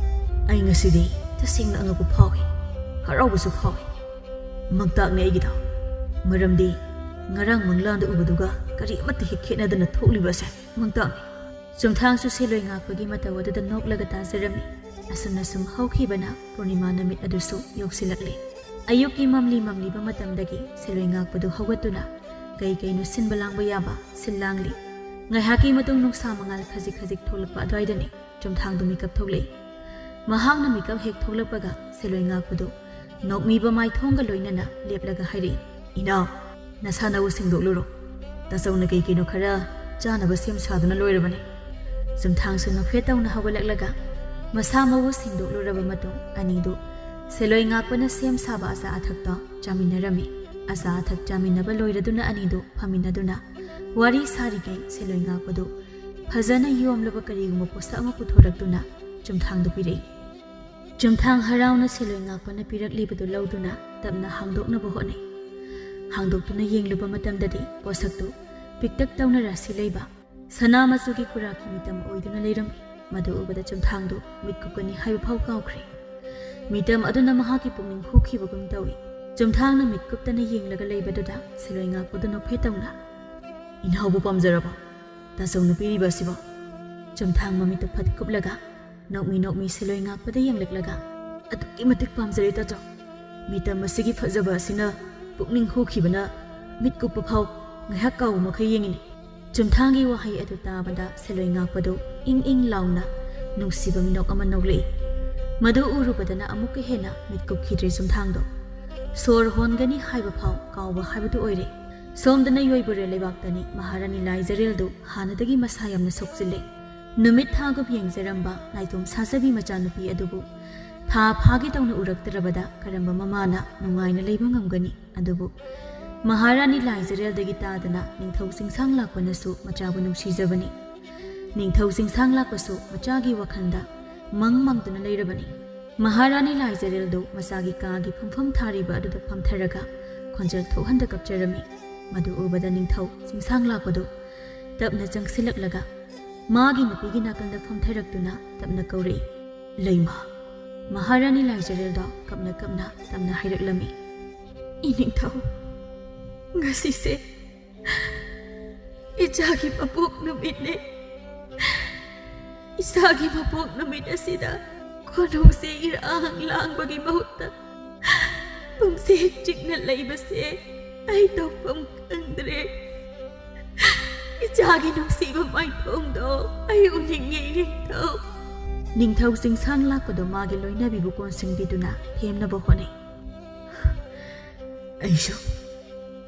ꯑꯩ ꯉꯁꯤꯗꯤ ꯇꯁꯦꯡꯅ ꯑꯉꯛꯄ ꯐꯥꯎꯏ, ꯍꯔꯥꯎꯕꯁꯨ ꯐꯥꯎꯏ꯫ ꯃꯪꯇꯥꯛꯅꯦ ꯑꯩꯒꯤꯗꯣ꯫ ꯃꯔꯝꯗꯤ ꯉꯔꯥꯡ ꯃꯪꯂꯥꯟꯗ ꯎꯕꯗꯨꯒ ꯀꯔꯤ ꯑꯃꯠꯇ ꯍꯦꯛ ꯈꯦꯠꯅꯗꯅ ꯊꯣꯛꯂꯤꯕ ꯑꯁꯦ ꯃꯪꯇꯥꯛꯅꯤ꯫" ꯆꯨꯝꯊꯥꯡꯁꯨ ꯁꯦꯂꯣꯏ ꯉꯥꯛꯄꯒꯤ ꯃꯇꯧ ꯑꯗꯨꯗ ꯅꯣꯛꯂꯒ ꯇꯥꯖꯔꯝꯃꯤ꯫ ꯑꯁꯨꯝꯅ ꯁꯨꯝ ꯍꯧꯈꯤꯕꯅ ꯄꯨꯔꯅꯤꯃꯥ ꯅꯨꯃꯤꯠ ꯑꯗꯨꯁꯨ ꯌꯧꯁꯤꯜꯂꯛꯂꯦ꯫ ꯑꯌꯨꯛꯀꯤ ꯃꯝꯂꯤ ꯃꯝꯂꯤꯕ ꯃꯇꯝꯗꯒꯤ ꯁꯦꯂꯣꯏ ꯉꯥꯛꯄꯗꯨ ꯍꯧꯒꯠꯇꯨꯅ ꯀꯩ ꯀꯩꯅꯣ ꯁꯤꯟꯕ ꯂꯥꯡꯕ ꯌꯥꯕ ꯁꯤꯜ ꯂꯥꯡꯂꯤ꯫ ꯉꯥꯏꯍꯥꯛꯀꯤ ꯃꯇꯨꯡ ꯅꯨꯡꯁꯥ ꯃꯉꯥꯜ ꯈꯖꯤꯛ ꯈꯖꯤꯛ ꯊꯣꯛꯂꯛꯄ ꯑꯗꯨꯋꯥꯏꯗꯅꯤ ꯆꯨꯝꯊꯥꯡꯗꯨ ꯃꯤꯀꯞ ꯊꯣꯛꯂꯛꯏ꯫ ꯃꯍꯥꯛꯅ ꯃꯤꯀꯞ ꯍꯦꯛ ꯊꯣꯛꯂꯛꯄꯒ ꯁꯦꯂꯣꯏ ꯉꯥꯛꯄꯗꯨ ꯅꯣꯛꯃꯤꯕ ꯃꯥꯏꯊꯣꯡꯒ ꯂꯣꯏꯅꯅ ꯂꯦꯞꯂꯒ ꯍꯥꯏꯔꯛꯏ, "ꯏꯅꯥꯎ, ꯅꯁꯥ ꯅꯎ ꯁꯦꯡꯗꯣꯛꯂꯨꯔꯣ꯫ ꯇꯥꯆꯧꯅ ꯀꯩ ꯀꯩꯅꯣ ꯈꯔ ꯆꯥꯅꯕ ꯁꯦꯝ ꯁꯥꯗꯨꯅ ꯂꯣꯏꯔꯕꯅꯤ꯫" ꯆꯨꯝꯊꯥꯡꯁꯨ ꯅꯣꯛꯐꯦꯠ ꯇꯧꯅ ꯍꯧꯒꯠꯂꯛꯂꯒ ꯃꯁꯥ ꯃꯎ ꯁꯦꯡꯗꯣꯛꯂꯨꯔꯕ ꯃꯇꯨꯡ ꯑꯅꯤꯗꯨ ꯁꯦꯂꯣꯏ ꯉꯥꯛꯄꯅ ꯁꯦꯝ ꯁꯥꯕ ꯑꯆꯥ ꯑꯊꯛꯇ ꯆꯥꯃꯤꯟꯅꯔꯝꯃꯤ꯫ ꯑꯆꯥ ꯑꯊꯛ ꯆꯥꯃꯤꯟꯅꯕ ꯂꯣꯏꯔꯗꯨꯅ ꯑꯅꯤꯗꯨ ꯐꯝꯃꯤꯟꯅꯗꯨꯅ ꯋꯥꯔꯤ ꯁꯥꯔꯤꯉꯩ ꯁꯦꯂꯣꯏ ꯉꯥꯛꯄꯗꯨ ꯐꯖꯅ ꯌꯣꯝꯂꯕ ꯀꯔꯤꯒꯨꯝꯕ ꯄꯣꯠꯁꯛ ꯑꯃ ꯄꯨꯊꯣꯔꯛꯇꯨꯅ ꯆꯨꯝꯊꯥꯡꯗꯨ ꯄꯤꯔꯛꯏ꯫ ꯆꯨꯝꯊꯥꯡ ꯍꯔꯥꯎꯅ ꯁꯦꯂꯣꯏ ꯉꯥꯛꯄꯅ ꯄꯤꯔꯛꯂꯤꯕꯗꯨ ꯂꯧꯗꯨꯅ ꯇꯞꯅ ꯍꯥꯡꯗꯣꯛꯅꯕ ꯍꯣꯠꯅꯩ꯫ ꯍꯥꯡꯗꯣꯛꯇꯨꯅ ꯌꯦꯡꯂꯨꯕ ꯃꯇꯝꯗꯗꯤ ꯄꯣꯠꯁꯛꯇꯨ ꯄꯤꯛꯇꯛ ꯇꯧꯅ ꯔꯥꯁꯤ ꯂꯩꯕ ꯁꯅꯥ ꯃꯆꯨꯒꯤ ꯀꯨꯔꯥꯛꯀꯤ ꯃꯤꯇꯝ ꯑꯣꯏꯗꯨꯅ ꯂꯩꯔꯝꯃꯤ꯫ ꯃꯗꯨ ꯎꯕꯗ ꯆꯨꯝꯊꯥꯡꯗꯨ ꯃꯤꯠ ꯀꯨꯞꯀꯅꯤ ꯍꯥꯏꯕ ꯐꯥꯎ ꯀꯥꯎꯈ꯭ꯔꯦ꯫ ꯃꯤꯇꯝ ꯑꯗꯨꯅ ꯃꯍꯥꯛꯀꯤ ꯄꯨꯛꯅꯤꯡ ꯍꯨꯈꯤꯕꯒꯨꯝ ꯇꯧꯏ꯫ ꯆꯨꯝꯊꯥꯡꯅ ꯃꯤꯠ ꯀꯨꯞꯇꯅ ꯌꯦꯡꯂꯒ ꯂꯩꯕꯗꯨꯗ ꯁꯦꯂꯣꯏ ꯉꯥꯛꯄꯗꯨ ꯅꯣꯛꯐꯦꯠ ꯇꯧꯅ, "ꯏꯅꯥꯎꯕꯨ ꯄꯥꯝꯖꯔꯕ? ꯇꯥꯆꯧꯅ ꯄꯤꯔꯤꯕ ꯑꯁꯤꯕꯣ?" ꯆꯨꯝꯊꯥꯡ ꯃꯃꯤꯠꯇꯨ ꯐꯠ ꯀꯨꯞꯂꯒ ꯅꯣꯛꯃꯤ ꯅꯣꯛꯃꯤ ꯁꯦꯂꯣꯏ ꯉꯥꯛꯄꯗ ꯌꯦꯡꯂꯛꯂꯒ, "ꯑꯗꯨꯛꯀꯤ ꯃꯇꯤꯛ ꯄꯥꯝꯖꯔꯦ ꯇꯥꯆꯧ꯫ ꯃꯤꯇꯝ ꯑꯁꯤꯒꯤ ꯐꯖꯕ ꯑꯁꯤꯅ ꯄꯨꯛꯅꯤꯡ ꯍꯨꯈꯤꯕꯅ ꯃꯤꯠ ꯀꯨꯞꯄ ꯐꯥꯎ ꯉꯥꯏꯍꯥꯛ ꯀꯥꯎꯕ ꯃꯈꯩ ꯌꯦꯡꯉꯤꯅꯦ꯫" ꯆꯨꯝꯊꯥꯡꯒꯤ ꯋꯥꯍꯩ ꯑꯗꯨ ꯇꯥꯕꯗ ꯁꯦꯂꯣꯏ ꯉꯥꯛꯄꯗꯨ ꯏꯪ ꯏꯪ ꯂꯥꯎꯅ ꯅꯨꯡꯁꯤꯕ ꯃꯤꯅꯣꯛ ꯑꯃ ꯅꯣꯛꯂꯛꯏ꯫ ꯃꯗꯨ ꯎꯔꯨꯕꯗꯅ ꯑꯃꯨꯛꯀ ꯍꯦꯟꯅ ꯃꯤꯠ ꯀꯨꯞꯈꯤꯗ꯭ꯔꯦ ꯆꯨꯝꯊꯥꯡꯗꯣ꯫ ꯁꯣꯔ ꯍꯣꯟꯒꯅꯤ ꯍꯥꯏꯕ ꯐꯥꯎ ꯀꯥꯎꯕ ꯍꯥꯏꯕꯗꯨ ꯑꯣꯏꯔꯦ꯫ ꯁꯣꯝꯗꯅ ꯌꯣꯏꯕꯨꯔꯦꯜ ꯂꯩꯕꯥꯛꯇꯅꯤ ꯃꯍꯥꯔꯥꯅꯤ ꯂꯥꯏꯖꯔꯦꯜꯗꯨ ꯍꯥꯟꯅꯗꯒꯤ ꯃꯁꯥ ꯌꯥꯝꯅ ꯁꯣꯛꯆꯤꯜꯂꯦ꯫ ꯅꯨꯃꯤꯠ ꯊꯥꯒꯨꯞ ꯌꯦꯡꯖꯔꯝꯕ ꯅꯥꯏꯇꯣꯝ ꯁꯥꯖꯕꯤ ꯃꯆꯥꯅꯨꯄꯤ ꯑꯗꯨꯕꯨ ꯊꯥ ꯐꯥꯒꯦ ꯇꯧꯅ ꯎꯔꯛꯇ꯭ꯔꯕꯗ ꯀꯔꯝꯕ ꯃꯃꯥꯅ ꯅꯨꯡꯉꯥꯏꯅ ꯂꯩꯕ ꯉꯝꯒꯅꯤ? ꯑꯗꯨꯕꯨ ꯃꯍꯥꯔꯥꯅꯤ ꯂꯥꯏꯖꯔꯦꯜꯗꯒꯤ ꯇꯥꯗꯅ ꯅꯤꯡꯊꯧ ꯆꯤꯡꯁꯥꯡ ꯂꯥꯛꯄꯅꯁꯨ ꯃꯆꯥꯕꯨ ꯅꯨꯡꯁꯤꯖꯕꯅꯤ꯫ ꯅꯤꯡꯊꯧ ꯆꯤꯡꯁꯥꯡ ꯂꯥꯛꯄꯁꯨ ꯃꯆꯥꯒꯤ ꯋꯥꯈꯜꯗ ꯃꯪ ꯃꯪꯗꯨꯅ ꯂꯩꯔꯕꯅꯤ꯫ ꯃꯍꯥꯔꯥꯅꯤ ꯂꯥꯏꯖꯔꯦꯜꯗꯨ ꯃꯆꯥꯒꯤ ꯀꯥꯒꯤ ꯐꯝꯐꯝ ꯊꯥꯔꯤꯕ ꯑꯗꯨꯗ ꯐꯝꯊꯔꯒ ꯈꯣꯟꯖꯦꯜ ꯊꯣꯛꯍꯟꯗ ꯀꯞꯆꯔꯝꯃꯤ꯫ ꯃꯗꯨ ꯎꯕꯗ ꯅꯤꯡꯊꯧ ꯆꯤꯡꯁꯥꯡ ꯂꯥꯛꯄꯗꯨ ꯇꯞꯅ ꯆꯪꯁꯤꯜꯂꯛꯂꯒ ꯃꯥꯒꯤ ꯅꯨꯄꯤꯒꯤ ꯅꯥꯀꯜꯗ ꯐꯝꯊꯔꯛꯇꯨꯅ ꯇꯞꯅ ꯀꯧꯔꯛꯏ, "ꯂꯩꯃ!" ꯃꯍꯥꯔꯥꯅꯤ ꯂꯥꯏꯖꯔꯦꯜꯗꯣ ꯀꯞꯅ ꯀꯞꯅ ꯇꯞꯅ ꯍꯥꯏꯔꯛꯂꯝꯃꯤ, "ꯏꯅꯤꯡꯊꯧ, ꯉꯁꯤꯁꯦ ꯏꯆꯥꯒꯤ ꯃꯄꯣꯛ ꯅꯨꯃꯤꯠꯅꯦ꯫ ꯏꯆꯥꯒꯤ ꯃꯄꯣꯛ ꯅꯨꯃꯤꯠ ꯑꯁꯤꯗ ꯀꯣꯅꯨꯡꯁꯦ ꯏꯔꯥꯡ ꯂꯥꯡꯕꯒꯤ ꯃꯍꯨꯠꯇ ꯄꯨꯝꯁꯦ ꯆꯤꯛꯅ ꯂꯩꯕꯁꯦ ꯑꯩ ꯇꯧꯐꯝ ꯈꯪꯗ꯭ꯔꯦ꯫ ꯏꯆꯥꯒꯤ ꯅꯨꯡꯁꯤꯕ ꯃꯥꯏꯊꯣꯡꯗꯣ ꯑꯩ ꯎꯅꯤꯡꯉꯦ, ꯏꯅꯤꯡꯊꯧ꯫" ꯅꯤꯡꯊꯧ ꯆꯤꯡꯁꯥꯡ ꯂꯥꯛꯄꯗꯣ ꯃꯥꯒꯤ ꯂꯣꯏꯅꯕꯤꯕꯨ ꯀꯣꯟꯁꯤꯟꯕꯤꯗꯨꯅ ꯊꯦꯝꯅꯕ ꯍꯣꯠꯅꯩ꯫ "ꯑꯩꯁꯨ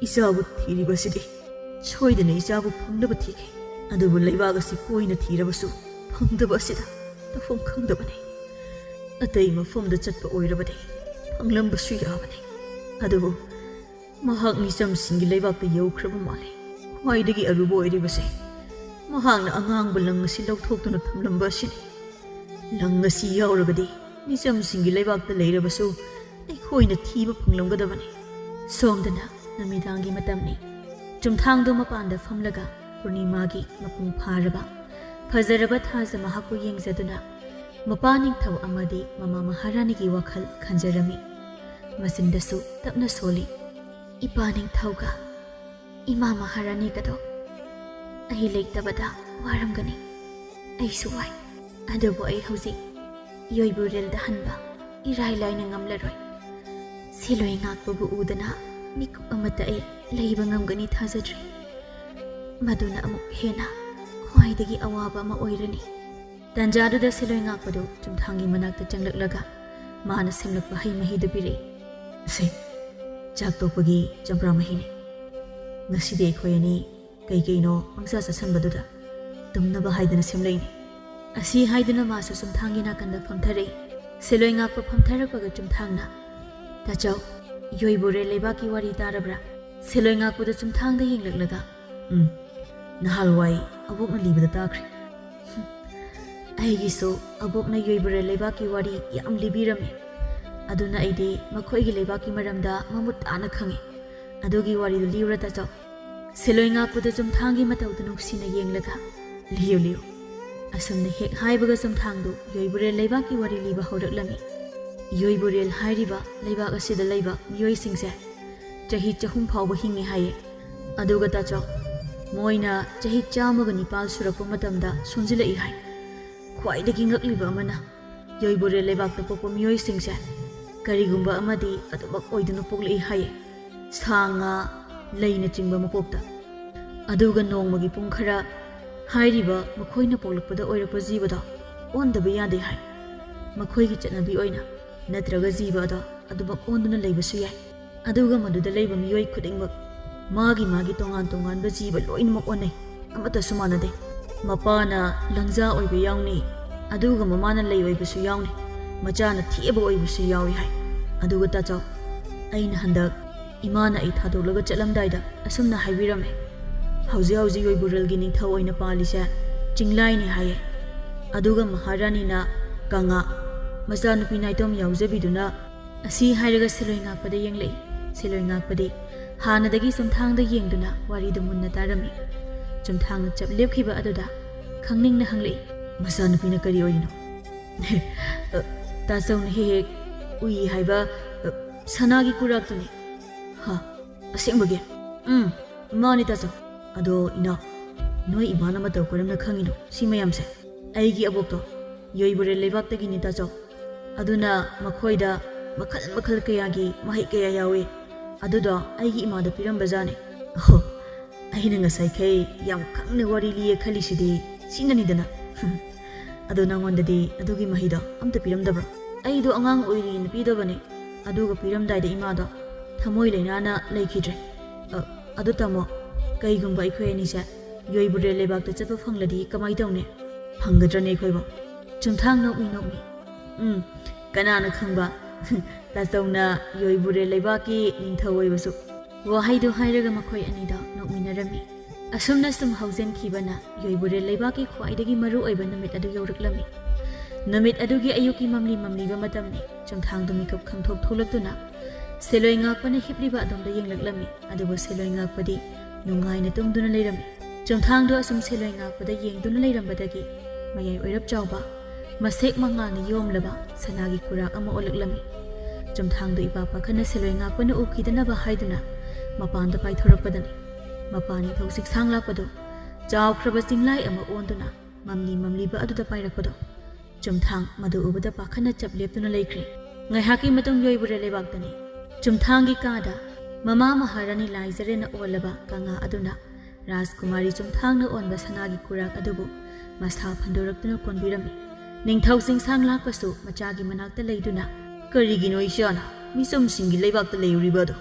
ꯏꯆꯥꯕꯨ ꯊꯤꯔꯤꯕꯁꯤꯗꯤ ꯁꯣꯏꯗꯅ ꯏꯆꯥꯕꯨ ꯐꯪꯅꯕ ꯊꯤꯒꯦ꯫ ꯑꯗꯨꯕꯨ ꯂꯩꯕꯥꯛ ꯑꯁꯤ ꯀꯣꯏꯅ ꯊꯤꯔꯕꯁꯨ ꯐꯪꯗꯕ ꯑꯁꯤꯗ ꯇꯧꯐꯝ ꯈꯪꯗꯕꯅꯤ꯫ ꯑꯇꯩ ꯃꯐꯝꯗ ꯆꯠꯄ ꯑꯣꯏꯔꯕꯗꯤ ꯐꯪꯂꯝꯕꯁꯨ ꯌꯥꯕꯅꯤ꯫ ꯑꯗꯨꯕꯨ ꯃꯍꯥꯛ ꯃꯤꯆꯝꯁꯤꯡꯒꯤ ꯂꯩꯕꯥꯛꯇ ꯌꯧꯈ꯭ꯔꯕ ꯃꯥꯜꯂꯤ꯫ ꯈ꯭ꯋꯥꯏꯗꯒꯤ ꯑꯔꯨꯕ ꯑꯣꯏꯔꯤꯕꯁꯦ ꯃꯍꯥꯛꯅ ꯑꯉꯥꯡꯕ ꯂꯪ ꯑꯁꯤ ꯂꯧꯊꯣꯛꯇꯨꯅ ꯊꯝꯂꯝꯕ ꯑꯁꯤꯅꯤ꯫ ꯂꯪ ꯑꯁꯤ ꯌꯥꯎꯔꯒꯗꯤ ꯃꯤꯆꯝꯁꯤꯡꯒꯤ ꯂꯩꯕꯥꯛꯇ ꯂꯩꯔꯕꯁꯨ ꯑꯩꯈꯣꯏꯅ ꯊꯤꯕ ꯐꯪꯂꯝꯒꯗꯕꯅꯤ꯫" ꯁꯣꯝꯗꯅ ꯅꯨꯃꯤꯗꯥꯡꯒꯤ ꯃꯇꯝꯅꯤ꯫ ꯆꯨꯝꯊꯥꯡꯗꯣ ꯃꯄꯥꯟꯗ ꯐꯝꯂꯒ ꯄꯨꯔꯅꯤꯃꯥꯒꯤ ꯃꯄꯨꯡ ꯐꯥꯔꯕ ꯐꯖꯔꯕ ꯊꯥꯖ ꯃꯍꯥꯛꯄꯨ ꯌꯦꯡꯖꯗꯨꯅ ꯃꯄꯥ ꯅꯤꯡꯊꯧ ꯑꯃꯗꯤ ꯃꯃꯥ ꯃꯍꯥꯔꯥꯅꯤꯒꯤ ꯋꯥꯈꯜ ꯈꯟꯖꯔꯝꯃꯤ꯫ ꯃꯆꯤꯟꯗꯁꯨ ꯇꯞꯅ ꯁꯣꯜꯂꯤ, "ꯏꯄꯥ ꯅꯤꯡꯊꯧꯒ ꯏꯃꯥ ꯃꯍꯥꯔꯥꯅꯤꯒꯗꯣ ꯑꯩ ꯂꯩꯇꯕꯗ ꯋꯥꯔꯝꯒꯅꯤ꯫ ꯑꯩꯁꯨ ꯋꯥꯏ꯫ ꯑꯗꯨꯕꯨ ꯑꯩ ꯍꯧꯖꯤꯛ ꯌꯣꯏꯕꯨꯔꯦꯜꯗ ꯍꯟꯕ ꯏꯔꯥꯏ ꯂꯥꯏꯅ ꯉꯝꯂꯔꯣꯏ꯫ ꯁꯤꯂꯣꯏ ꯉꯥꯛꯄꯕꯨ ꯎꯗꯅ ꯃꯤꯀꯨꯞ ꯑꯃꯠꯇ ꯑꯩ ꯂꯩꯕ ꯉꯝꯒꯅꯤ ꯊꯥꯖꯗ꯭ꯔꯤ꯫ ꯃꯗꯨꯅ ꯑꯃꯨꯛ ꯍꯦꯟꯅ ꯈ꯭ꯋꯥꯏꯗꯒꯤ ꯑꯋꯥꯕ ꯑꯃ ꯑꯣꯏꯔꯅꯤ꯫" ꯇꯥꯟꯖꯥꯗꯨꯗ ꯁꯤꯂꯣꯏ ꯉꯥꯛꯄꯗꯨ ꯆꯨꯝꯊꯥꯡꯒꯤ ꯃꯅꯥꯛꯇ ꯆꯪꯂꯛꯂꯒ ꯃꯥꯅ ꯁꯦꯝꯂꯛꯄ ꯍꯩ ꯃꯍꯤꯗꯨ ꯄꯤꯔꯛꯏ꯫ "ꯁꯦ, ꯆꯥꯛ ꯇꯣꯛꯄꯒꯤ ꯆꯝꯄ꯭ꯔꯥ ꯃꯍꯤꯅꯤ꯫ ꯉꯁꯤꯗꯤ ꯑꯩꯈꯣꯏ ꯑꯅꯤ ꯀꯩ ꯀꯩꯅꯣ ꯄꯪꯆꯥ ꯆꯥꯁꯟꯕꯗꯨꯗ ꯇꯨꯝꯅꯕ ꯍꯥꯏꯗꯅ ꯁꯦꯝꯂꯛꯏꯅꯤ꯫ ꯑꯁꯤ ꯍꯥꯏꯗꯨꯅ ꯃꯥꯁꯨ ꯆꯨꯝꯊꯥꯡꯒꯤ ꯅꯥꯀꯟꯗ ꯐꯝꯊꯔꯛꯏ꯫ ꯁꯦꯂꯣꯏ ꯉꯥꯛꯄ ꯐꯝꯊꯔꯛꯄꯒ ꯆꯨꯝꯊꯥꯡꯅ, "ꯇꯥꯆꯧ, ꯌꯣꯏꯕꯨꯔꯦꯜ ꯂꯩꯕꯥꯛꯀꯤ ꯋꯥꯔꯤ ꯇꯥꯔꯕ꯭ꯔꯥ?" ꯁꯦꯂꯣꯏ ꯉꯥꯛꯄꯗ ꯆꯨꯝꯊꯥꯡꯗ ꯌꯦꯡꯂꯛꯂꯒ, "ꯎꯝ, ꯅꯍꯥꯜꯋꯥꯏ ꯑꯕꯣꯛꯅ ꯂꯤꯕꯗ ꯇꯥꯈ꯭ꯔꯦ꯫ ꯑꯩꯒꯤꯁꯨ ꯑꯕꯣꯛꯅ ꯌꯣꯏꯕꯨꯔꯦꯜ ꯂꯩꯕꯥꯛꯀꯤ ꯋꯥꯔꯤ ꯌꯥꯝ ꯂꯤꯕꯤꯔꯝꯃꯤ꯫ ꯑꯗꯨꯅ ꯑꯩꯗꯤ ꯃꯈꯣꯏꯒꯤ ꯂꯩꯕꯥꯛꯀꯤ ꯃꯔꯝꯗ ꯃꯃꯨꯠ ꯇꯥꯅ ꯈꯪꯉꯤ꯫ ꯑꯗꯨꯒꯤ ꯋꯥꯔꯤꯗꯨ ꯂꯤꯌꯨꯔ, ꯇꯥꯆꯧ?" ꯁꯦꯂꯣꯏ ꯉꯥꯛꯄꯗ ꯆꯨꯝꯊꯥꯡꯒꯤ ꯃꯇꯧꯗꯨ ꯅꯨꯡꯁꯤꯅ ꯌꯦꯡꯂꯒ, "ꯂꯤꯌꯨ, ꯂꯤꯌꯨ꯫" ꯑꯁꯨꯝꯅ ꯍꯦꯛ ꯍꯥꯏꯕꯒ ꯆꯨꯝꯊꯥꯡꯗꯨ ꯌꯣꯏꯕꯨꯔꯦꯜ ꯂꯩꯕꯥꯛꯀꯤ ꯋꯥꯔꯤ ꯂꯤꯕ ꯍꯧꯔꯛꯂꯝꯃꯤ꯫ ꯌꯣꯏꯕꯨꯔꯦꯜ ꯍꯥꯏꯔꯤꯕ ꯂꯩꯕꯥꯛ ꯑꯁꯤꯗ ꯂꯩꯕ ꯃꯤꯑꯣꯏꯁꯤꯡꯁꯦ ꯆꯍꯤ ꯆꯍꯨꯝ ꯐꯥꯎꯕ ꯍꯤꯡꯉꯤ ꯍꯥꯏꯌꯦ꯫ ꯑꯗꯨꯒ ꯇꯥꯆꯧ, ꯃꯣꯏꯅ ꯆꯍꯤ ꯆꯥꯝꯃꯒ ꯅꯤꯄꯥꯜ ꯁꯨꯔꯛꯄ ꯃꯇꯝꯗ ꯁꯣꯟꯖꯤꯜꯂꯛꯏ ꯍꯥꯏ꯫ ꯈ꯭ꯋꯥꯏꯗꯒꯤ ꯉꯛꯂꯤꯕ ꯑꯃꯅ, ꯌꯣꯏꯕꯨꯔꯦꯜ ꯂꯩꯕꯥꯛꯇ ꯄꯣꯛꯄ ꯃꯤꯑꯣꯏꯁꯤꯡꯁꯦ ꯀꯔꯤꯒꯨꯝꯕ ꯑꯃꯗꯤ ꯑꯗꯨꯃꯛ ꯑꯣꯏꯗꯨꯅ ꯄꯣꯛꯂꯛꯏ ꯍꯥꯏꯌꯦ, ꯁꯥ ꯉꯥ, ꯂꯩꯅꯆꯤꯡꯕ ꯃꯀꯣꯛꯇ꯫ ꯑꯗꯨꯒ ꯅꯣꯡꯃꯒꯤ ꯄꯨꯡ ꯈꯔ ꯍꯥꯏꯔꯤꯕ ꯃꯈꯣꯏꯅ ꯄꯣꯛꯂꯛꯄꯗ ꯑꯣꯏꯔꯛꯄ ꯖꯤꯕꯗꯣ ꯑꯣꯟꯗꯕ ꯌꯥꯗꯦ ꯍꯥꯏ꯫ ꯃꯈꯣꯏꯒꯤ ꯆꯠꯅꯕꯤ ꯑꯣꯏꯅ ꯅꯠꯇ꯭ꯔꯒ ꯖꯤꯕ ꯑꯗꯣ ꯑꯗꯨꯃꯛ ꯑꯣꯟꯗꯨꯅ ꯂꯩꯕꯁꯨ ꯌꯥꯏ꯫ ꯑꯗꯨꯒ ꯃꯗꯨꯗ ꯂꯩꯕ ꯃꯤꯑꯣꯏ ꯈꯨꯗꯤꯡꯃꯛ ꯃꯥꯒꯤ ꯃꯥꯒꯤ ꯇꯣꯉꯥꯟ ꯇꯣꯉꯥꯟꯕ ꯖꯤꯕ ꯂꯣꯏꯅꯃꯛ ꯑꯣꯟꯅꯩ, ꯑꯃꯠꯇꯁꯨ ꯃꯥꯟꯅꯗꯦ꯫ ꯃꯄꯥꯅ ꯂꯪꯖꯥ ꯑꯣꯏꯕ ꯌꯥꯎꯅꯤ, ꯑꯗꯨꯒ ꯃꯃꯥꯅ ꯂꯩ ꯑꯣꯏꯕꯁꯨ ꯌꯥꯎꯅꯤ, ꯃꯆꯥꯅ ꯊꯦꯕ ꯑꯣꯏꯕꯁꯨ ꯌꯥꯎꯏ ꯍꯥꯏ꯫ ꯑꯗꯨꯒ ꯇꯥꯆꯧ, ꯑꯩꯅ ꯍꯟꯗꯛ ꯏꯃꯥꯅ ꯑꯩ ꯊꯥꯗꯣꯛꯂꯒ ꯆꯠꯂꯝꯗꯥꯏꯗ ꯑꯁꯨꯝꯅ ꯍꯥꯏꯕꯤꯔꯝꯃꯦ, "ꯍꯧꯖꯤꯛ ꯍꯧꯖꯤꯛ ꯌꯣꯏꯕꯨꯔꯦꯜꯒꯤ ꯅꯤꯡꯊꯧ ꯑꯣꯏꯅ ꯄꯥꯜꯂꯤꯁꯦ ꯆꯤꯡꯂꯥꯏꯅꯤ" ꯍꯥꯏꯌꯦ꯫ ꯑꯗꯨꯒ ꯃꯍꯥꯔꯥꯅꯤꯅ ꯀꯪꯂꯥ, ꯃꯆꯥꯅꯨꯄꯤ ꯅꯥꯏꯇꯣꯝ ꯌꯥꯎꯖꯕꯤꯗꯨꯅ꯫ ꯑꯁꯤ ꯍꯥꯏꯔꯒ ꯁꯤꯂꯣꯏ ꯉꯥꯛꯄꯗ ꯌꯦꯡꯂꯛꯏ꯫ ꯁꯤꯂꯣꯏ ꯉꯥꯛꯄꯗꯤ ꯍꯥꯟꯅꯗꯒꯤ ꯆꯨꯝꯊꯥꯡꯗ ꯌꯦꯡꯗꯨꯅ ꯋꯥꯔꯤꯗꯨ ꯃꯨꯟꯅ ꯇꯥꯔꯝꯃꯤ꯫ ꯆꯨꯝꯊꯥꯡꯅ ꯆꯞ ꯂꯦꯞꯈꯤꯕ ꯑꯗꯨꯗ ꯈꯪꯅꯤꯡꯅ ꯍꯪꯂꯛꯏ, "ꯃꯆꯥꯅꯨꯄꯤꯅ ꯀꯔꯤ ꯑꯣꯏꯔꯤꯅꯣ?" "ꯑ, ꯇꯥꯆꯧꯅ ꯍꯦꯛ ꯍꯦꯛ ꯎꯏ ꯍꯥꯏꯕ, ꯑ, ꯁꯅꯥꯒꯤ ꯀꯨꯔꯥꯛꯇꯨꯅꯤ꯫" "ꯍꯥ, ꯑꯁꯦꯡꯕꯒꯤ?" "ꯎꯝ, ꯃꯥꯅꯤ ꯇꯥꯆꯧ꯫ ꯑꯗꯣ ꯏꯅꯥꯎ, ꯅꯣꯏ ꯏꯃꯥꯅ ꯃꯇꯧ ꯀꯔꯝꯅ ꯈꯪꯉꯤꯅꯣ ꯁꯤ ꯃꯌꯥꯝꯁꯦ?" "ꯑꯩꯒꯤ ꯑꯕꯣꯛꯇꯣ ꯌꯣꯏꯕꯨꯔꯦꯜ ꯂꯩꯕꯥꯛꯇꯒꯤꯅꯤ ꯇꯥꯆꯧ꯫ ꯑꯗꯨꯅ ꯃꯈꯣꯏꯗ ꯃꯈꯜ ꯃꯈꯜ ꯀꯌꯥꯒꯤ ꯃꯍꯩ ꯀꯌꯥ ꯌꯥꯎꯏ꯫ ꯑꯗꯨꯗꯣ ꯑꯩꯒꯤ ꯏꯃꯥꯗ ꯄꯤꯔꯝꯕꯖꯥꯠꯅꯤ꯫" "ꯑꯍꯣ, ꯑꯩꯅ ꯉꯁꯥꯏꯈꯩ ꯌꯥꯝ ꯈꯪꯅ ꯋꯥꯔꯤ ꯂꯤꯌꯦ ꯈꯜꯂꯤꯁꯤꯗꯤ ꯁꯤꯅꯅꯤꯗꯅ꯫" "ꯑꯗꯣ ꯅꯪꯉꯣꯟꯗꯗꯤ ꯑꯗꯨꯒꯤ ꯃꯍꯩꯗꯣ ꯑꯝꯇ ꯄꯤꯔꯝꯗꯕ꯭ꯔꯣ?" "ꯑꯩꯗꯣ ꯑꯉꯥꯡ ꯑꯣꯏꯔꯤꯅ ꯄꯤꯗꯕꯅꯦ꯫ ꯑꯗꯨꯒ ꯄꯤꯔꯝꯗꯥꯏꯗ ꯏꯃꯥꯗꯣ ꯊꯃꯣꯏ ꯂꯩꯅꯥꯅ ꯂꯩꯈꯤꯗ꯭ꯔꯦ꯫ "ꯑ, ꯑꯗꯨ ꯇꯥꯃꯣ, ꯀꯩꯒꯨꯝꯕ ꯑꯩꯈꯣꯏ ꯑꯅꯤꯁꯦ ꯌꯣꯏꯕꯨꯔꯦ ꯂꯩꯕꯥꯛꯇ ꯆꯠꯄ ꯐꯪꯂꯗꯤ ꯀꯃꯥꯏ ꯇꯧꯅꯤ? ꯐꯪꯒꯗ꯭ꯔꯅꯦ ꯑꯩꯈꯣꯏꯕꯣ?" ꯆꯨꯝꯊꯥꯡ ꯅꯣꯛꯃꯤ ꯅꯣꯛꯃꯤ꯫ "ꯎꯝ, ꯀꯅꯥꯅ ꯈꯪꯕ? ꯇꯥꯆꯧꯅ ꯌꯣꯏꯕꯨꯔꯦ ꯂꯩꯕꯥꯛꯀꯤ ꯅꯤꯡꯊꯧ ꯑꯣꯏꯕꯁꯨ꯫" ꯋꯥꯍꯩꯗꯨ ꯍꯥꯏꯔꯒ ꯃꯈꯣꯏ ꯑꯅꯤꯗ ꯅꯣꯛꯃꯤꯟꯅꯔꯝꯃꯤ꯫ ꯑꯁꯨꯝꯅ ꯁꯨꯝ ꯍꯧꯖꯤꯟꯈꯤꯕꯅ ꯌꯣꯏꯕꯨꯔꯦ ꯂꯩꯕꯥꯛꯀꯤ ꯈ꯭ꯋꯥꯏꯗꯒꯤ ꯃꯔꯨ ꯑꯣꯏꯕ ꯅꯨꯃꯤꯠ ꯑꯗꯨ ꯌꯧꯔꯛꯂꯝꯃꯤ꯫ ꯅꯨꯃꯤꯠ ꯑꯗꯨꯒꯤ ꯑꯌꯨꯛꯀꯤ ꯃꯝꯂꯤ ꯃꯝꯂꯤꯕ ꯃꯇꯝꯅꯤ꯫ ꯆꯨꯝꯊꯥꯡꯗꯨ ꯃꯤꯀꯞ ꯈꯪꯊꯣꯛ ꯊꯣꯛꯂꯛꯇꯨꯅ ꯁꯦꯂꯣꯏ ꯉꯥꯛꯄꯅ ꯍꯤꯞꯂꯤꯕ ꯑꯗꯣꯝꯗ ꯌꯦꯡꯂꯛꯂꯝꯃꯤ꯫ ꯑꯗꯨꯕꯨ ꯁꯦꯂꯣꯏ ꯉꯥꯛꯄꯗꯤ ꯅꯨꯡꯉꯥꯏꯅ ꯇꯨꯝꯗꯨꯅ ꯂꯩꯔꯝꯃꯤ꯫ ꯆꯨꯝꯊꯥꯡꯗꯨ ꯑꯁꯨꯝ ꯁꯦꯂꯣꯏ ꯉꯥꯛꯄꯗ ꯌꯦꯡꯗꯨꯅ ꯂꯩꯔꯝꯕꯗꯒꯤ ꯃꯌꯥꯏ ꯑꯣꯏꯔꯞ ꯆꯥꯎꯕ, ꯃꯁꯦꯛ ꯃꯉꯥꯜꯅ ꯌꯣꯝꯂꯕ ꯁꯅꯥꯒꯤ ꯀꯨꯔꯥꯛ ꯑꯃ ꯑꯣꯜꯂꯛꯂꯝꯃꯤ꯫ ꯆꯨꯝꯊꯥꯡꯗꯨ ꯏꯄꯥ ꯄꯥꯈꯠꯅ ꯁꯦꯂꯣꯏ ꯉꯥꯛꯄꯅ ꯎꯈꯤꯗꯅꯕ ꯍꯥꯏꯗꯨꯅ ꯃꯄꯥꯟꯗ ꯄꯥꯏꯊꯣꯔꯛꯄꯗꯅꯤ꯫ ꯃꯄꯥꯟ ꯅꯤꯡꯊꯧ ꯆꯤꯡꯁꯥꯡ ꯂꯥꯛꯄꯗꯨ ꯆꯥꯎꯈ꯭ꯔꯕ ꯆꯤꯡꯂꯥꯏ ꯑꯃ ꯑꯣꯟꯗꯨꯅ ꯃꯝꯂꯤ ꯃꯝꯂꯤꯕ ꯑꯗꯨꯗ ꯄꯥꯏꯔꯛꯄꯗꯣ꯫ ꯆꯨꯝꯊꯥꯡ ꯃꯗꯨ ꯎꯕꯗ ꯄꯥꯈꯠꯅ ꯆꯞ ꯂꯦꯞꯇꯨꯅ ꯂꯩꯈ꯭ꯔꯦ꯫ ꯉꯥꯏꯍꯥꯛꯀꯤ ꯃꯇꯨꯡ ꯌꯣꯏꯕꯨꯔꯦ ꯂꯩꯕꯥꯛꯇꯅꯤ꯫ ꯆꯨꯝꯊꯥꯡꯒꯤ ꯀꯥꯗ ꯃꯃꯥ ꯃꯍꯥꯔꯥꯅꯤ ꯂꯥꯏꯖꯔꯦꯟꯅ ꯑꯣꯜꯂꯕ ꯀꯪꯂꯥ ꯑꯗꯨꯅ ꯔꯥꯖꯀꯨꯃꯥꯔꯤ ꯆꯨꯝꯊꯥꯡꯅ ꯑꯣꯟꯕ ꯁꯅꯥꯒꯤ ꯀꯨꯔꯥꯛ ꯑꯗꯨꯕꯨ ꯃꯁꯥ ꯐꯟꯗꯣꯔꯛꯇꯨꯅ ꯀꯣꯟꯕꯤꯔꯝꯃꯤ꯫ ꯅꯤꯡꯊꯧ ꯆꯤꯡꯁꯥꯡ ꯂꯥꯛꯄꯁꯨ ꯃꯆꯥꯒꯤ ꯃꯅꯥꯛꯇ ꯂꯩꯗꯨꯅ, "ꯀꯔꯤꯒꯤꯅꯣ ꯏꯆꯥꯅ ꯃꯤꯆꯝꯁꯤꯡꯒꯤ ꯂꯩꯕꯥꯛꯇ ꯂꯩꯔꯨꯔꯤꯕ ꯑꯗꯣ?"